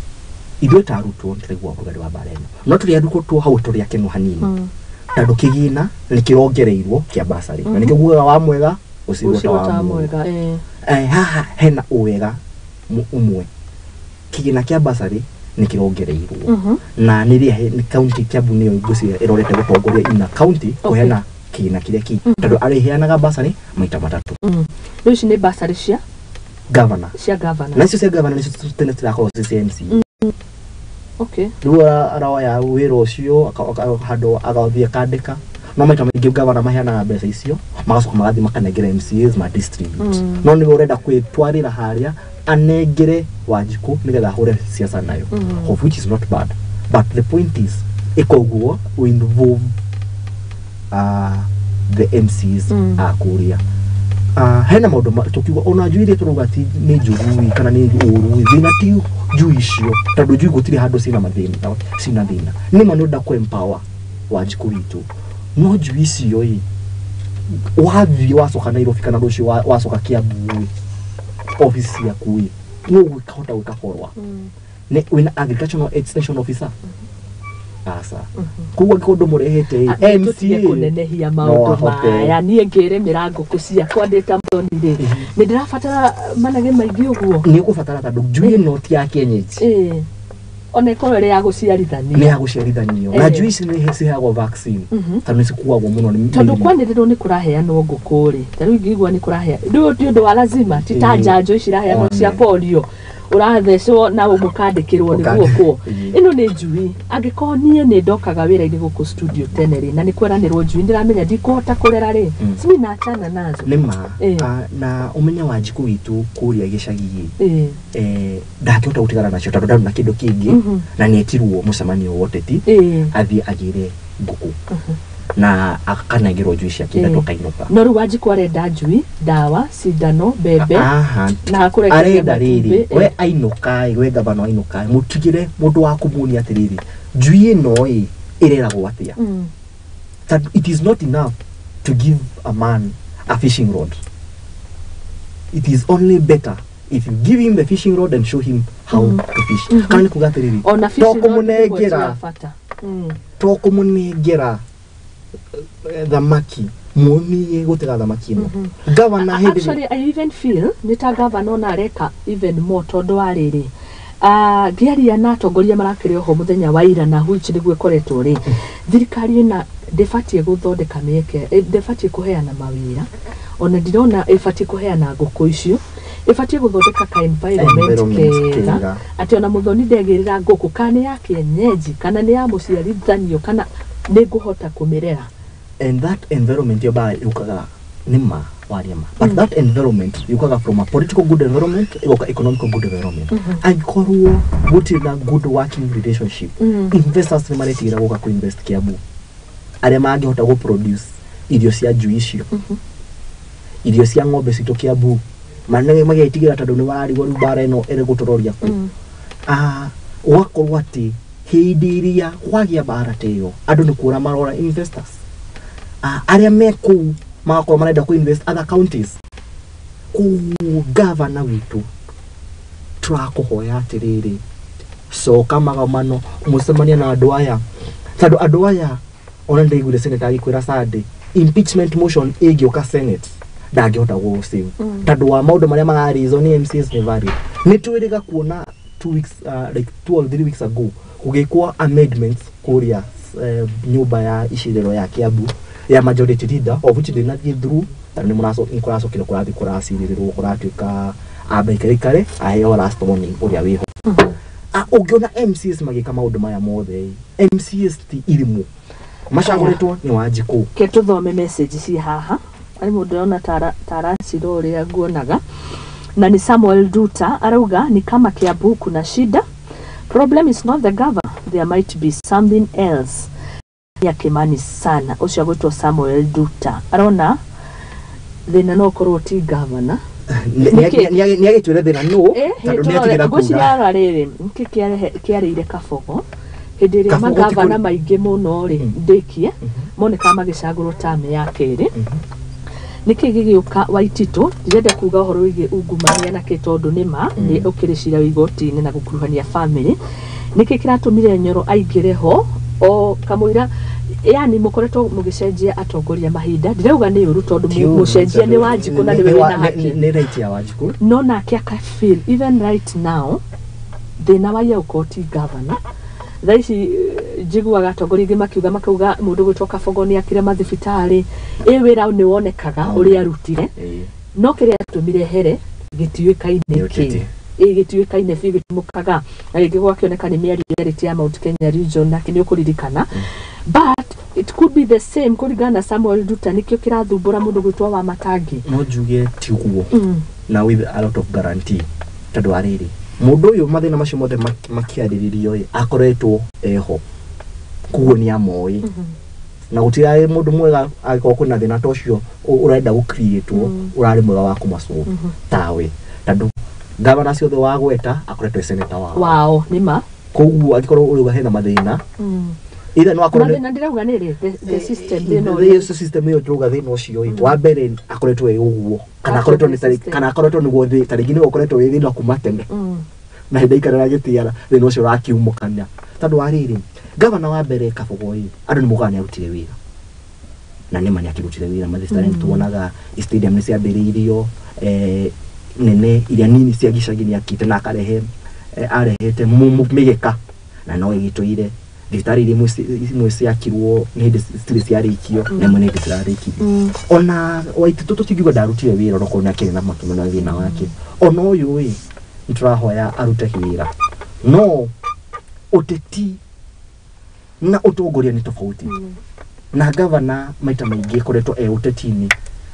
Ithuĩ ta arutwo nĩtũraigua ũrugarĩ wa mbara ĩno, no tũrĩ arutwo two hau tũrĩ akenu hanini tondũ kĩgĩna nĩ kĩrongereirwo kĩa bursary, na nĩkĩo ngugaga wa mwega ũcirwo ta wa mwega. Haha hena ũwega ũmwe, kĩgĩna kĩa bursary nĩ kĩrongereirwo na nĩ rĩa nĩ county Kiambu nĩyo ngwĩciria ĩrorete gũtongoria ina county kũheana kĩgĩna kĩrĩa kĩ tondũ arĩheanaga bursary maita matatũ. Rĩu ici nĩ bursary cia governor, cia governor, na icio cia governor nĩcio tene cirakorwo ci cia MCA. Rĩu aroya wĩra ũcio handũ agathiĩ akandĩka, no maita maingĩ governor maheanaga mbeca icio magacoka magathiĩ makanengera MCAs ma distribute, no nĩwe ũrenda kwĩtwarĩra harĩa anengere Wanjikũ nĩgetha ahũre siasa nayo, of which is not bad, but the point is ĩkoguo we involve the MCs a kũrĩa. Hena maũndũ tũkiuga ona njui iria tũrauga ti nĩ njũru kana nĩ ũru, thĩna ti njui icio tondũ njui gũtirĩ handũ cina mathĩna, cina thĩna. Nĩ ma nĩ ũrenda kũ empower Wanjikũ witũ, no njui icio ĩ wathiĩ wacoka Nairobi kana rũciũ wacoka Kiambu ĩ office ciaku ĩ no ũkahota gwĩka follow up. Nĩ wĩna agricultural extension officer aca, koguo angĩkorwo ndũmũrehete ĩ MCA kũnenehia maũndũ maya, niĩ ngĩrĩmĩra ngũkũ ciakwa ndĩ ta mũthoni rĩ, nĩ ndĩrabatara manage maingĩ ũguo? Nĩ ũkũbatara tondũ njui ĩno ti ya kienyeji. Ona ĩkorwo ĩrĩ ya gũciarithanio. Nĩ ya gũciarithanio na njui ici nĩ ciheagwo vaccine tondũ nĩ cikuagwo mũno nĩ Tondũ mĩrimũ. Kwanĩrĩrwo nĩ kũraheanwo ngũkũ rĩ, ta rĩu ingĩigua nĩ kũrahea, rĩu ti ũndũ wa lazima, ti ta njanjo ici iraheanwo cia polio ũrathecwo na mũkandĩkĩrwo nĩ guoko. Ĩno nĩ njui. Angĩkorwo niĩ nĩ ndokaga wĩra-inĩ gũkũ studio tene rĩ, na nĩ kweranĩrwo njui ndĩramenya ndikũhota kũrera rĩ, simi nachana nazo. Nĩ ma. Na ũmenye Wanjikũ witũ kũrĩa gĩcagi ĩ, ndangĩhota gũtigana nacio tondũ ndarĩ na kĩndũ kĩngĩ, na nĩ etirwo mũcemanio wa ũteti athiĩ agĩre ngũkũ na akanengerwo njui ciake ithatũ akainũka. No rĩu Wanjikũ arenda njui, ndawa, cindano, mbembe na akũrekeria Arenda rĩrĩ matumbĩ. We ainũka ĩ, we gavana ainũka ĩ, mũtigĩre mũndũ wa kũmuonia atĩrĩrĩ, njui ĩno ĩ ĩreragwo atĩa. That it is not enough to give a man a fishing rod. It is only better if you give him the fishing rod and show him how to fish. Kana nĩ kuga atĩrĩrĩ, Ona to fishing rod nĩ kũmũnengera ya bata. To kũmũnengera thamaki, muonie gũtega thamaki ĩno. Gavana hĩndĩ Actually, I even feel nĩ ta gavana ona areka even more, tondũ wa rĩrĩ, ngĩaria na atongoria marakĩrĩ oho mũthenya wa ira, na which nĩguo ĩkoretwo rĩ, thirikari ĩna ndĩbatiĩ gũthondeka mĩeke, ndĩbatiĩ kũheana mawĩra, ona ndirona ĩbatiĩ kũheana ngũkũ icio, ĩbatiĩ gũthondeka ka environment Environment kega kega. Atĩ ona mũthoni ndegĩrĩra ngũkũ, kana nĩ ya kĩenyenji kana nĩ ya mũciarithanio, kana nĩ ngũhota kũmĩrera. And that environment yo bara yukaga nĩ ma waria ma, but that environment yukaga from a political good environment igoka economical good environment. Angĩkorwo gũtirĩ na good working relationship, investors nĩ maretigĩra gũka kũ invest Kiambu, arĩa mangĩhota gũ produce irio cia njui icio, irio cia ng'ombe citũ Kiambu, manene magetigĩra tondũ nĩ warigwo rĩu mbara ĩno ĩrĩ gũtũroria kũ. Gũgakorwo atĩ hĩndĩ ĩrĩa kwagĩa mbara ta ĩyo, andũ nĩ kũra marora investors. Arĩa me kũu magakorwo marenda kũ invest other counties. Koguo gavana witũ, tũrakũhoya atĩrĩrĩ, coka magomano, mũcemanie na andũ aya, tondũ andũ aya ona ndaiguire senator agĩkwĩra Sunday, impeachment motion ĩngĩũka Senate ndangĩhota gũ save tondũ wa maũndũ marĩa mararĩzwo nĩ MCAs nĩ valid. Nĩ twĩrĩga kuona 2 weeks, like 2 or 3 weeks ago, gũgĩkwo amendments kũrĩa nyũmba ya icirĩro ya Kiambu ya majority leader, of which ndĩnathiĩ through tondũ nĩ kũracokire kũrathiĩ kũracirĩrĩrwo, kũratuĩka amba ikaikare aheo last warning ũrĩa wĩho. Ũngĩona MCAs magĩka maũndũ maya mothe, MCAs ti irimũ, macagũrĩtwo nĩ Wanjikũ. Ke tũthome message ci haha, arĩ mũndũ ũrona taracira ũrĩa nguonaga, na ni Samuel Duta arauga ni kama Kiambu kuna shida. Problem is not the governor, there might be something else ya Kimani sana. Ũcio agwĩtwo Samuel Duta arona thĩna no ũkorwo ti governor. Nĩ agĩtwĩre thĩna nũ, tondũ nĩ atigĩra Ngwĩciria kuga. Ara rĩrĩ, nĩkĩ kĩarĩire Kabogo hĩndĩ ĩrĩa Kabogo ti magavana maingĩ mũno rĩ, ndĩkie monekaga magĩcagũrwo term ya kerĩ, nĩkĩ gĩgĩũka Waititũ? Ndirenda kuga ũhoro wĩgiĩ ungumania na kĩ, tondũ nĩ ma nĩ ũkĩrĩ cira wĩ igoti-inĩ na gũkuruhania family. Nĩkĩ kĩratũmire Nyoro aingĩre ho o kamũira? Yani mũkoretwo mũgĩcenjia atongoria mahinda, ndirauga nĩ ũru tondũ Ti ũru, mũcenjia nĩ tondũ Wanjikũ na nĩwe wĩna haki. Nĩ right ya Wanjikũ. No nake aka feel even right now thĩna wa ũkorwo ti governor. Thaa ici njiguaga atongoria aingĩ makiuga, makauga mũndũ gwĩtwo Kabogo nĩ akire mathibitarĩ, ĩ wĩra nĩ wonekaga ũrĩa arutire, no kĩrĩa atũmire here gĩtiũĩkaine. Nĩ Kĩ ũteti. Ĩ gĩtiũĩkaine biũ, gĩtimũkaga na rĩngĩ gwakĩoneka nĩ mĩario yarĩtie ya Mount Kenya region nake nĩ ũkũririkana, but it could be the same kũringana na Samuel Duta, nĩkĩo kĩrathumbũra mũndũ gwĩtwo wa Matangi. No njuge tiguo na with a lot of guarantee, tondũ wa rĩrĩ, mũndũ ũyũ mathĩna macio mothe makĩarĩrĩrio ĩ akoretwo eho, koguo nĩ amoĩ, na gũtirarĩ mũndũ mwega angĩkorwo kwĩna thĩna ta ũcio ũrenda gũ create ũrarĩ mwega wa kũmasolve tawe, tondũ gavana ciothe wagweta akoretwo e senator wao. Wao nĩ ma. Koguo angĩkorwo ũrauga hena mathĩna, either no akorwo Mathĩna ndĩrauga nĩ rĩ the system thĩna the ũrĩa system ĩyo tũrauga thĩna ũcio ĩ, wa mbere akoretwo ĩ ũguo kana akoretwo nĩ System. Kana akoretwo nĩguo ta rĩngĩ nĩwe ũkoretwo wĩ thĩna kuma tene, na hĩndĩ aikarĩra gĩtĩ thĩna ũcio ũrakiumũkania, tondũ wa rĩrĩ, gavana wa mbere Kabogo ĩ, andũ nĩ mokaga nĩ arutire wĩra, na nĩma nĩ akĩrutire wĩra mathibitarĩ, nĩ tuonaga stadium nĩ ciambĩrĩirio, nene iria nini cia gĩcagi nĩ akĩte na akarehe, arehete mĩgeka. Na no ĩgĩtũire thibitarĩ iria imwe ciakirwo nĩ hĩndĩ citirĩ ciarĩkio, na imwe nĩ hĩndĩ cirarĩkirio. Ona Waititũ tũtingiuga ndarutire wĩra, onokorwo nĩ akĩrĩ na makĩmena thĩna wake. Ona ũyũ ĩ nĩ tũrahoya arute wĩra, no ũteti na ũtongoria nĩ tofauti. Na gavana maita maingĩ ĩkoretwo e ũteti-inĩ,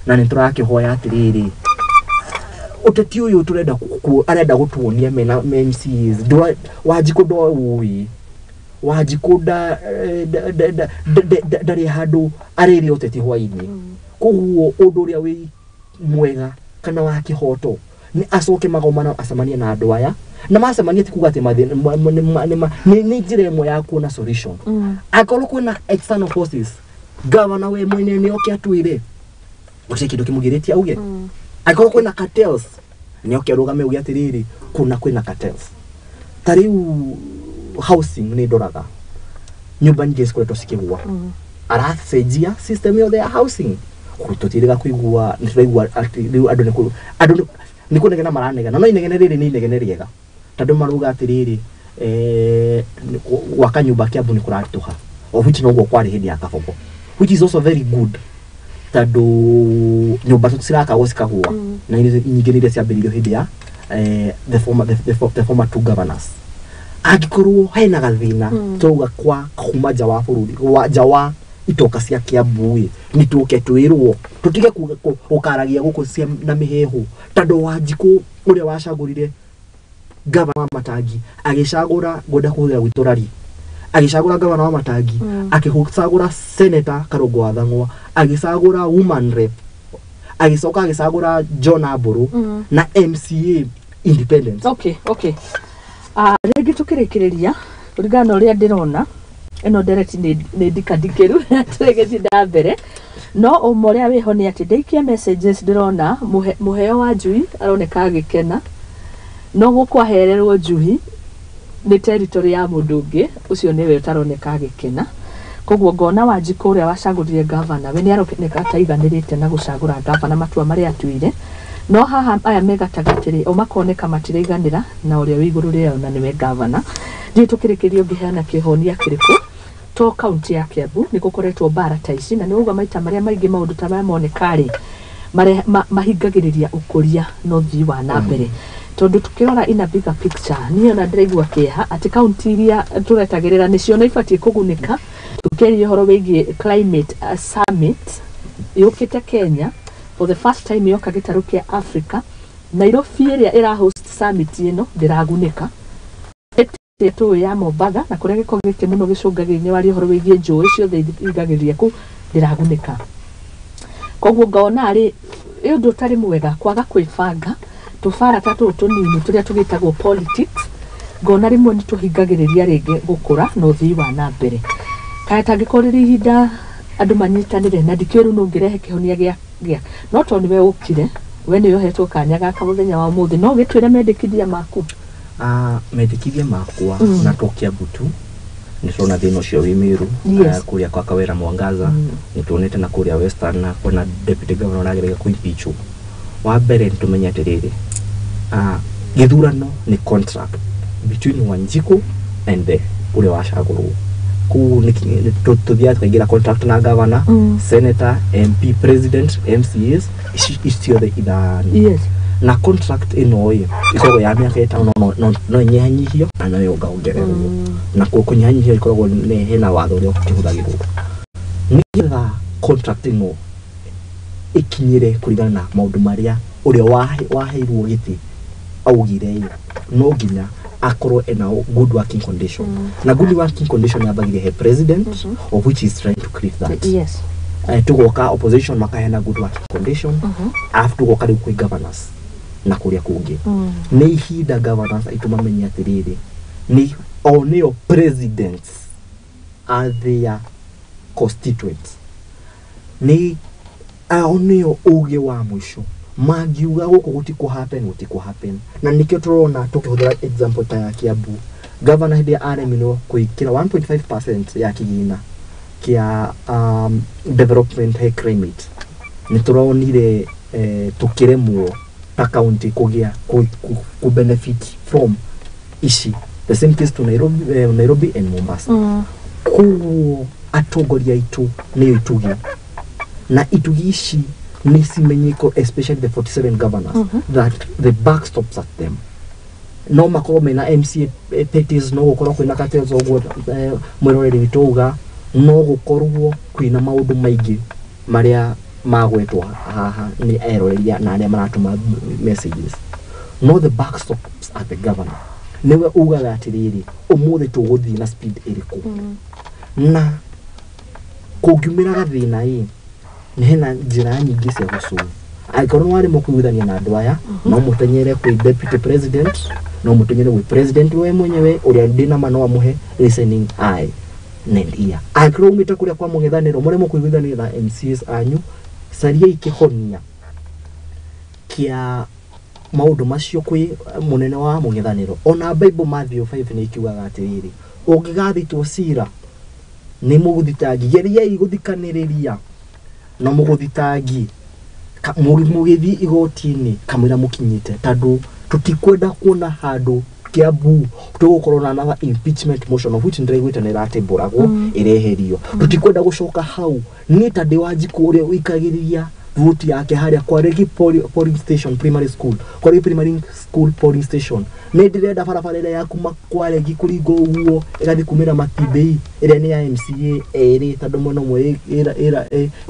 na nĩ tũrakĩhoya atĩrĩrĩ, ũteti ũyũ tũrenda arenda gũtuonia mena MCAs. Wanjikũ ndoũĩ, Wanjikũ ndarĩ handũ arĩrĩa ũteti hwainĩ. Koguo ũndũ ũrĩa wĩ mwega kana wa kĩhoto nĩ acoke magomano, acemanie na andũ aya, na macemania ti kuga atĩ mathĩna nĩ njĩra ĩmwe ya kuona solution. Akorwo kwĩna external forces, gavana we mwene nĩ oke atwĩre gũtirĩ kĩndũ kĩmũgirĩtie auge. Angĩkorwo kwĩna cartels, nĩ oke arũgame auge atĩrĩrĩ, kũna kwĩna cartels. Ta rĩu housing, nĩ ndoraga nyũmba nyingĩ cikoretwo cikĩgwa, aracenjia system yothe ya housing. Tũtirĩga kũigua, nĩ tũraigua atĩ rĩu andũ nĩ kũnegena maranegena, no inegene rĩrĩ nĩ inegene rĩega, tondũ marauga atĩrĩrĩ, gwaka nyũmba Kiambu nĩ kũraritũha, of which noguo kwarĩ hĩndĩ ya Kabogo, which is also very good, tondũ nyũmba cirakagwo cikagũa, na nyingĩ nĩ iria ciambĩrĩirio hĩndĩ ya the former two governors. Angĩkorwo hena gathĩna, tũrauga kwa kuma nja wa bũrũri, wa nja wa itoka cia Kiambu ĩ, nĩ tũke twĩrwo, tũtige gũkaragia gũkũ cia na mĩhehu, tondũ Wanjikũ ũrĩa wacagũrire gavana wa Matangi, agĩcagũra, ngwenda kũhũthĩra gwitũ rari, agĩcagũra gavana wa Matangi, akĩcagũra senator Karũngũ wa Thang'wa, agĩcagũra woman rep, agĩcoka agĩcagũra John Ambũrũ na MCA independent. Okay. Ah, rĩngĩ tũkĩrĩkĩrĩria, kũringana na ũrĩa ndĩrona ĩno ndereti nĩ ndikandikĩru tũrĩgĩthiĩ na mbere, no ũma ũrĩa wĩho nĩ atĩ ndaikia messages ndĩrona mũheo wa njui aroneka agĩkena, no gũkũ ahererwo njuhi nĩ territory ya mũndũ ũngĩ, ũcio nĩwe ũtaroneka agĩkena. Koguo ngona Wanjikũ ũrĩa wacagũrire gavana, we nĩ aroneka ataiganĩrĩte na gũcagũra gavana, matua marĩa atuire. No haha aya me gatagatĩ rĩ, o makoneka matiraiganĩra na ũrĩa wĩ igũrũ rĩao, na nĩwe gavana. Ndiũĩ tũkĩrĩkĩria ũngĩheana kĩhonia kĩrĩkũ to kaunti ya Kiambu nĩ gũkoretwo mbara ta ici, na nĩ ũguo maita marĩa maingĩ maũndũ ta maya moneka rĩ, mahingagĩrĩria ũkũria na ũthii wa na mbere, tondũ tukĩrora in a bigger picture, niĩ ona ndĩraigua kĩeha atĩ kaunti iria tũretagĩrĩra nĩcio na ibatiĩ kũgunĩka. Tũkĩaria ũhoro wĩgiĩ climate summit yũkĩte Kenya for the first time, yoka gĩtarũ kĩa Africa, Nairobi ĩrĩa ĩra host summit ĩno ndĩragunĩka. Tũĩ ya Mombatha na kũrĩa gĩko gĩkĩ mũno gĩcũngagĩrĩria waria ũhoro wĩgiĩ njũĩ ciothe igagĩrĩria kũu ndĩragunĩka. Koguo ngona rĩ ĩ ũndũ ũtarĩ mwega kwaga kwĩbanga. Tũbara ta tũtũ tũnini tũrĩa tũgĩtagwo politics, ngona rĩmwe nĩ tũhingagĩrĩria rĩngĩ gũkũra na ũthii wa na mbere. Kaya tangĩkorwo rĩrĩ ihinda andũ manyitanĩre, na ndikĩũĩ rĩu no ũngĩrehe kĩhonia gĩa no tondũ nĩwe ũkire, we nĩwe ũhetwo kanya gaka mũthenya wa ũmũthĩ, no ũgĩtwĩre mendekithia maku. Mendekithia makwa, na to Kiambu tu, nĩ tũrona thĩna ũcio wĩ Meru, kũrĩa kwa Kawera Mwangaza, nĩ tuonete na kũrĩa Western na kwĩna deputy governor ũrageragia kũ-impeachwo. Wa mbere nĩ tũmenye atĩrĩrĩ, gĩthurano nĩ contract between Wanjikũ and the ũrĩa wacagũrwo. Kũu tũthiaga tũkaingĩra contract na governor, senator, MP, president, MCAs, ici ciothe ithano. Na contract ĩno ĩ ĩkoragwo ya mĩaka 5, no ĩnyihanyihio na no yongererwo, na kũnyihanyihio ĩkoragwo nĩ hena watho ũrĩa ũkĩhũthagĩrwo nĩgetha contract ĩno ĩkinyĩre kũringana na maũndũ marĩa ũrĩa waheirwo gĩtĩ augire ĩ, no nginya akorwo ena good working condition. Na good working condition yambagĩria he president, of which is trying to create that. Tugoka opposition makaheana good working condition, alafu tugoka rĩu kwĩ governors na kũrĩa kũngĩ. Nĩ ihinda governors aitũ mamenye atĩrĩrĩ, nĩ o nĩo presidents are their constituents, nĩ ao nĩo ũgĩ wa mũico. Mangiuga gũkũ gũtikũ happen, gũtikũ happen. Na nĩkĩo tũrona tũkĩhũthĩra example ta ya Kiambu, governor hĩndĩ ĩrĩa aremirwo kũikĩra 1.5% ya kĩgĩna kĩa development he climate, nĩ tũronire tũkĩremwo ta county kũgĩa ku benefit from ici. The same case to Nairobi, Nairobi and Mombasa. Koguo atongoria aitũ nĩyo itugi, na itugi ici nĩ cimenyeko, especially the 47 governors, that the buck stops at them. No makorwo mena MCA parties, no gũkorwo kwĩna cartels ũguo, mwĩroreri witũ auga no gũkorwo kwĩna maũndũ maingĩ marĩa magwetwo haha nĩ eroreria na arĩa maratũma messages, no the buck stops at the governor. Nĩwe ugaga atĩrĩrĩ, ũmũthĩ tũgũthiĩ na speed ĩrĩkũ? Na kũngiumĩra gathĩna ĩ, nĩ hena njĩra nyingĩ cia gũcũa. Angĩkorwo nĩ waremwo kũiguithania na andũ aya, no mũtenyere kwĩ deputy president, no mũtenyere gwĩ president we mwenyewe, ũrĩa ndĩna ma no amũhe listening eye and ear. Angĩkorwo umĩte kũrĩa kwa mũng'ethanĩro, mũremwo kũiguithania na MCAs anyu, cariai kĩhonia kĩa maũndũ macio kwĩ mũnene wa mũng'ethanĩro. Ona Bible Matthew 5 nĩ ikiugaga atĩrĩrĩ, ũngĩgathitwo cira nĩ mũgũthitangi, geriai gũthikanĩrĩria na mũgũthitangi mũgĩthiĩ igoti-inĩ kamũira mũkinyĩte, tondũ tũtikwenda kuona handũ Kiambu tũgũkorwo na another impeachment motion, of which ndĩraiguĩte nĩ ĩratembũragwo ĩreherio. Tũtikwenda gũcoka hau. Niĩ ta ndĩ Wanjikũ ũrĩa ũikagĩrĩria vote yake harĩa Kwaregi polling station primary school, Kwaregi primary school polling station, nĩ ndĩrenda barabara ĩrĩa ya kuma Kwaregi kũringa ũguo ĩgathiĩ kumĩra Matibei, ĩrĩa nĩ ya MCA erĩ, tondũ mwena ũmwe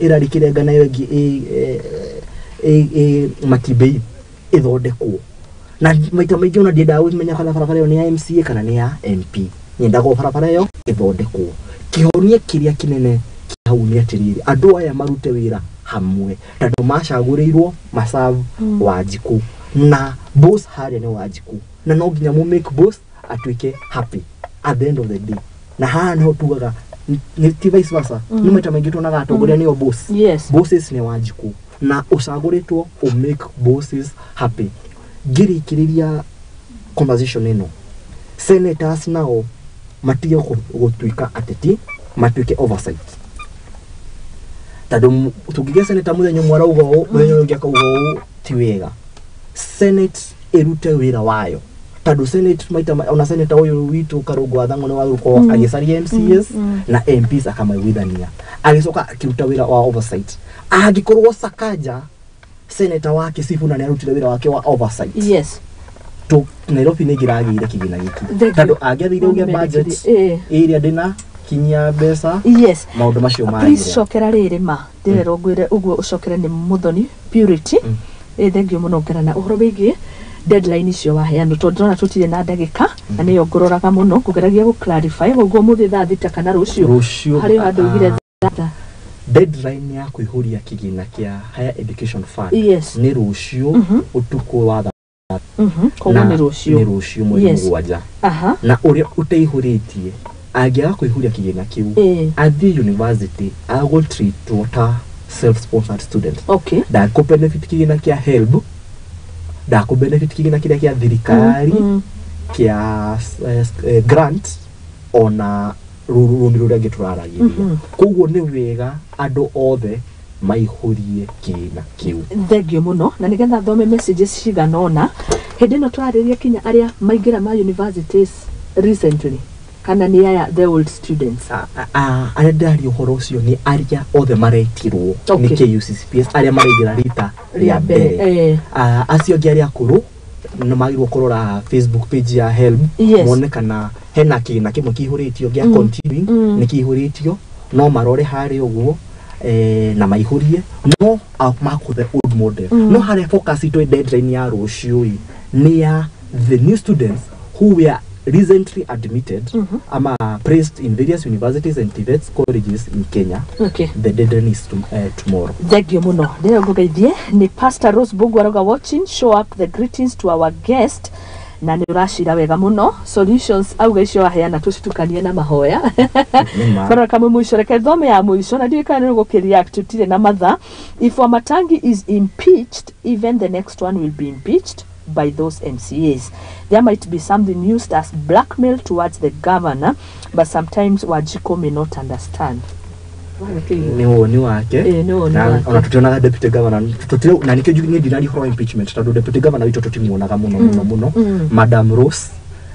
ĩrarĩ Kĩrenga na ĩyo ĩngĩ ĩ Matibei, ĩthondekwo. Na maita maingĩ ona ndiendaga gũmenya kana barabara ĩyo nĩ ya MCA kana nĩ ya MP, nyendaga o barabara ĩyo ĩthondekwo. Kĩhonia kĩrĩa kĩnene kĩ hau nĩ atĩrĩrĩ, andũ aya marute wĩra hamwe, tondũ macagũrĩirwo maserve Wanjikũ, na boss harĩa nĩ Wanjikũ, na no nginya mũ make boss atuĩke happy at the end of the day. Na haha niho tugaga nĩ ti vice versa. Nĩ maita maingĩ tuonaga atongoria nĩo boss. Bosses nĩ Wanjikũ, na ũcagũrĩtwo ũ make bosses happy. Ngĩrĩkĩrĩria conversation ĩno, senators nao matige gũtuĩka ateti, matuĩke oversight, tondũ tũngĩgĩa senator mũthenya ũmwe arauga ũũ, mũthenya ũyũ ũngĩ akauga ũũ, ti wega. Senate ĩrute wĩra wayo, tondũ senate maita ona senator ũyũ witũ Karũngũ wa Thang'wa nĩ wagĩrĩirwo agĩcaria MCAs na MPs, akamaiguithania, agĩcoka akĩruta wĩra wa oversight. Angĩkorwo Sakaja senator wake Sifuna nĩ arutire wĩra wake wa oversight, to Nairobi nĩ ingĩragĩire kĩgĩna gĩkĩ. Thank you. Tondũ angĩathire ũgĩa budget ĩrĩa ndĩna kinyia mbeca, maũndũ macio Please, magĩrĩra. Cokera rĩrĩ, ma ndĩrerwo ngwĩre ũguo ũcokere nĩ Muthoni Purity. Thank you mũno. Ngerana ũhoro wĩgiĩ deadline icio waheanwo, tondũ ndĩrona tũtirĩ na ndagĩka na nĩyo ngũroraga mũno, ngũgeragia gũ clarify ũguo mũthĩ thaa 6 kana rũciũ? Rũciũ. Harĩ handũ ugire thaa Deadline ya kũihũria kĩgĩna kĩa Higher Education Fund nĩ rũciũ ũtukũ wa thaa Koguo nĩ rũciũ. Nĩ rũciũ mweri 7. Na ũrĩa ũteihũrĩtie angĩaga kũihũria kĩgĩna kĩu, athiĩ university agũtreatwo ta self sponsored student. Ndakũ benefit kĩgĩna kĩa HELB, ndakũ benefit kĩgĩna kĩrĩa kĩa thirikari kĩa grant, ona rũni rũrĩa angĩ tũraragĩria. Koguo nĩ wega andũ othe maihũrie kĩgĩna kĩu. Thengio mũno, na nĩgetha thome messages cigana ũna hĩndĩ ĩno tũrarĩria, kinya arĩa maingĩra ma universities recently kana nĩ aya the old students? Arĩa ndĩraria ũhoro ũcio nĩ arĩa othe maretirwo nĩ KUCCPS, arĩa maraingĩra rita rĩa mbere. Acio angĩ arĩa akũrũ nĩ magĩrĩirwo kũrora Facebook page ya HELB, mone kana hena kĩgĩna kĩmwe kĩihũrĩtio gĩa continuing. Nĩ kĩihũrĩtio, no marore harĩa ũguo na maihũrie, no makũ the old model. No harĩa focus itũ deadline ya rũciũ ĩ, nĩ ya the new students who were recently admitted ama placed in various universities and TVET colleges in Kenya. The deadline is tomorrow. Thengio mũno, ndĩrĩa ngũgeithie nĩ Pastor Rose Bungu, arauga watching, show up the greetings to our guest, na nĩ ũracira wega mũno. Solutions auga icio waheana tũcitukanie na mahoya. Nĩ ma. Baraka kamwe mũico, reke thome ya mũico na ndiũĩ kana nĩ gũkĩreact, tũtirĩ na mathaa. If Wamatangi is impeached, even the next one will be impeached by those MCAs. There might be something used as blackmail towards the governor, but sometimes Wanjiku may not understand. Nĩ woni wake. Ĩĩ, nĩ woni Na wake. ona tutionaga deputy governor, tutire na nikio niĩ ndinaria ũhoro wa impeachment, tondũ deputy governor witũ tũtimuonaga mũno mũno mũno. Madam Rose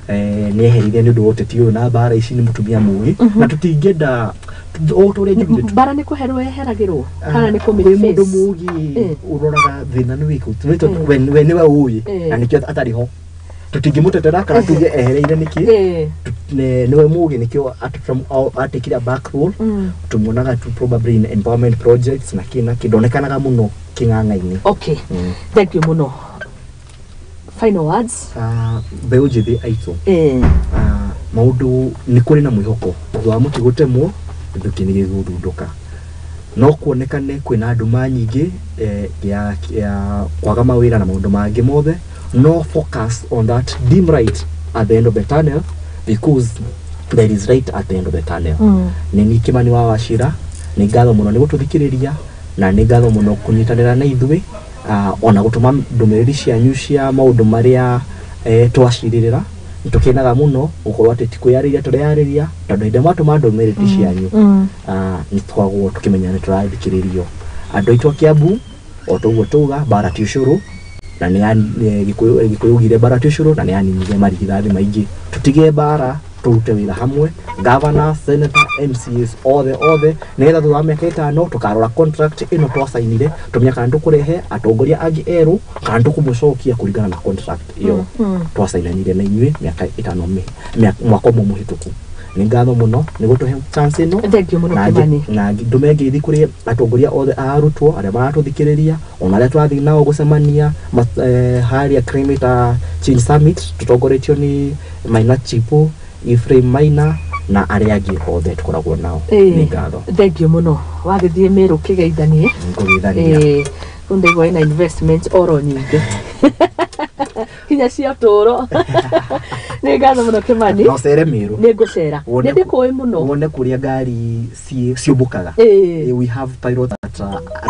Nĩ eherire nĩ ũndũ wa ũteti ũyũ na mbara ici, nĩ mũtumia mũgĩ na tũtingĩenda o ta ũrĩa njugire. Mbara nĩ kweherwo yeheragĩrwo kana nĩ Wĩ kũmĩ mũndũ mũgĩ ũroraga thĩna nĩ wĩkũ, we nĩwe ũĩ na nĩkĩo atarĩ ho, tũtingĩmũtetera kana tuge ehereire nĩkĩ. Nĩwe mũgĩ, nĩkĩo atekire a back role. Tumuonaga tu probably in empowerment projects na kĩ na kĩ, ndonekanaga mũno kĩng'ang'a-inĩ. Okay, thank you mũno. Final words? Ah, mbeũ njĩthĩ aitũ, ah, maũndũ nĩ kũrĩ na mwĩhoko. Thutha wa mũtĩ gũtemwo, gĩthukĩ nĩ gĩgũthundũka. No kuonekane kwĩna nduma nyingĩ ya kwaga mawĩra na maũndũ mangĩ mothe, no focus on that dim light at the end of the tunnel, because there is light at the end of the tunnel. Nĩ niĩ Kĩmani wa Wachira. Nĩ ngatho mũno nĩ gũtũthikĩrĩria na nĩ ngatho mũno kũnyitanĩra na ithuĩ, ona gũtũma ndũmĩrĩri cianyu cia maũndũ marĩa twacirĩrĩra. Nĩ tũkenaga mũno gũkorwo atĩ ti kwĩyarĩria tũreyarĩria, tondũ hĩndĩ ĩrĩa mwatũma ndũmĩrĩri cianyu, nĩ tũkoragwo tũkĩmenya nĩ tũrathikĩrĩrio. Andũ aitũ a Kiambu, o toguo tuga, mbara ti ũcũrũ na nĩ Gĩkũyũ ugire mbara ti ũcũrũ na nĩ yaninire marigithathi maingĩ. Tũtige mbara, tũrute wĩra hamwe, governor, senator, MCAs othe othe, nĩgetha thutha wa mĩaka 5 tũkarora contract ĩno twacainire, tũmenye kana tũkũrehe atongoria angĩ erũ kana tũkũmũcokia kũringana na contract ĩyo twacainanire na inyuĩ mĩaka 5 mwaka ũmwe mũhĩtũku. Nĩ ngatho mũno nĩ gũtũhe chance ĩno. Thank you mũno, Na Kĩmani. Na ndũme ngeithi kũrĩ atongoria othe a arutwo arĩa maratũthikĩrĩria, ona arĩa tũrathiĩ nao gũcemania harĩa Climate Change Summit, tũtongoretio nĩ Maina Chipo, Ephraim Maina na arĩa angĩ othe tũkoragwo nao. Nĩ ngatho. Thank you mũno. Wagĩthiĩ Mĩrũ kĩgeithanie. Ngũgeithania. Kũu ndaigua ĩna investment oro nyingĩ kinya cia ũtũũro. Nĩ ngatho mũno, Kĩmani. No cere Mĩrũ. Nĩ ngũcera. Wone Nĩ ndĩkũĩ mũno. Wone kũrĩa ngari ciũmbũkaga. We have pilots that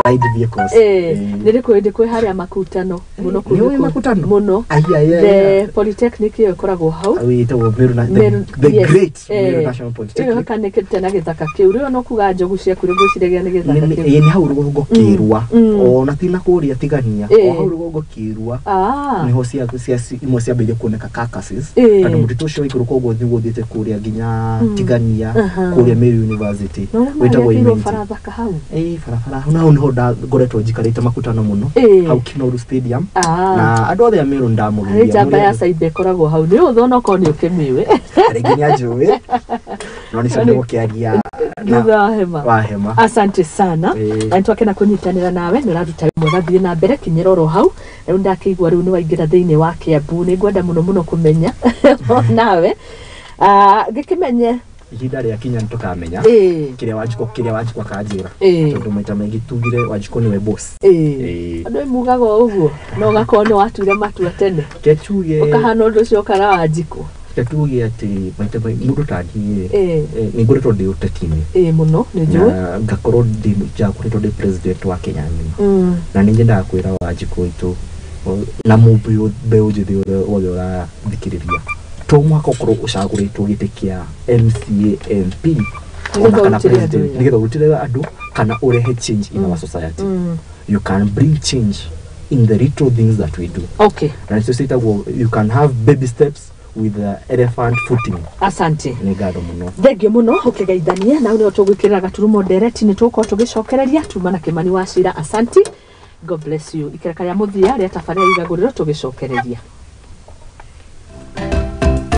ride vehicles. Nĩ ndĩkũĩ harĩa Makutano mũno kũu. Nĩ ũĩ Nĩkũĩ. Makutano? Mũno. Ai, ai, ai, The ai. polytechnic ĩyo ĩkoragwo hau. Wĩtagwo Meru na the Yes. great Meru National Ĩyo Polytechnic. hakanĩkĩte na gĩthaka kĩu. Rĩu no kuga njogu ciaku rĩ, ngwĩciragia nĩ gĩthaka kĩu. Nĩ hau rũgongo Kĩrua, ona ti na kũrĩa Tigania, o hau rũgongo Kĩrua nĩho cia imwe ciambĩrĩirie kuoneka carcasses, tondũ mũtitũ ũcio waikũrũka ũguo nĩguo ũthiĩte kũrĩa nginya Tigania, kũrĩa Meru University, Na ũrĩa wĩtagwo marakĩirwo Imenti. bara thaka hau. Ĩĩ, barabara hau, na hau nĩho ngoretwo njikarĩte Makutano mũno, hau Kinoru Stadium. Na andũ othe a Meru Harĩ ndamũgeithia. njamba ya caimba ĩkoragwo hau, nĩ ũthũ onokorwo nĩ ũkĩmĩũĩ. Rĩngĩ nĩ anjũĩ, no nĩ cio gũkĩaria Thutha wa hema. Wa hema. Asante sana. Na nĩtwakena kũnyitanĩra nawe, nĩ ũraruta wĩra mwega, thiĩ na mbere, kinyĩra oro hau. Rĩu ndakĩigua rĩu nĩ waingĩra thĩinĩ wa Kiambu, nĩ ngwenda mũno mũno kũmenya nawe. Ah, ngĩkĩmenye. Ihinda rĩa kinya nĩ tũkamenya kĩrĩa Wanjikũ akanjĩra, tondũ maita maingĩ tugire Wanjikũ nĩwe boss. Andũ mugaga o ũguo no ũgakorwo nĩ watuire matua tene. Ke tuge. Ũkahana ũndũ ũcio ũkara Wanjikũ. Ke tuge atĩ maita maingĩ mũndũ ta niĩ, nĩ ngoretwo ndĩ ũteti-inĩ. Ĩĩ, mũno, nĩ njũĩ. Na ngakorwo ndĩ njakoretwo ndĩ president wa Kenya ng'ima, na nĩ nyendaga kwĩra Wanjikũ witũ na mũmbeũ mbeũ njĩthĩ wothe ũrathikĩrĩria, to mũhaka ũkorwo ũcagũrĩtwo gĩtĩ kĩa MCA, MP Nĩgetha ona kana ũrutĩre andũ president wĩra. Nĩgetha ũrutĩre andũ kana ũrehe change in our society. You can bring change in the little things that we do, na nĩcio ciĩtagwo you can have baby steps with the elephant footing. Asante. Nĩ ngatho mũno. Thengio mũno ũkĩgeithania na nĩho tũgwĩkĩrĩra gaturumo ndereti. Nĩ tũgũkorwo tũgĩcokereria tuma na Kĩmani wa Cira. Asanti, God bless you. Ikereka rĩa mũthia rĩa tabarĩra igagũrĩro tũgĩcokereria.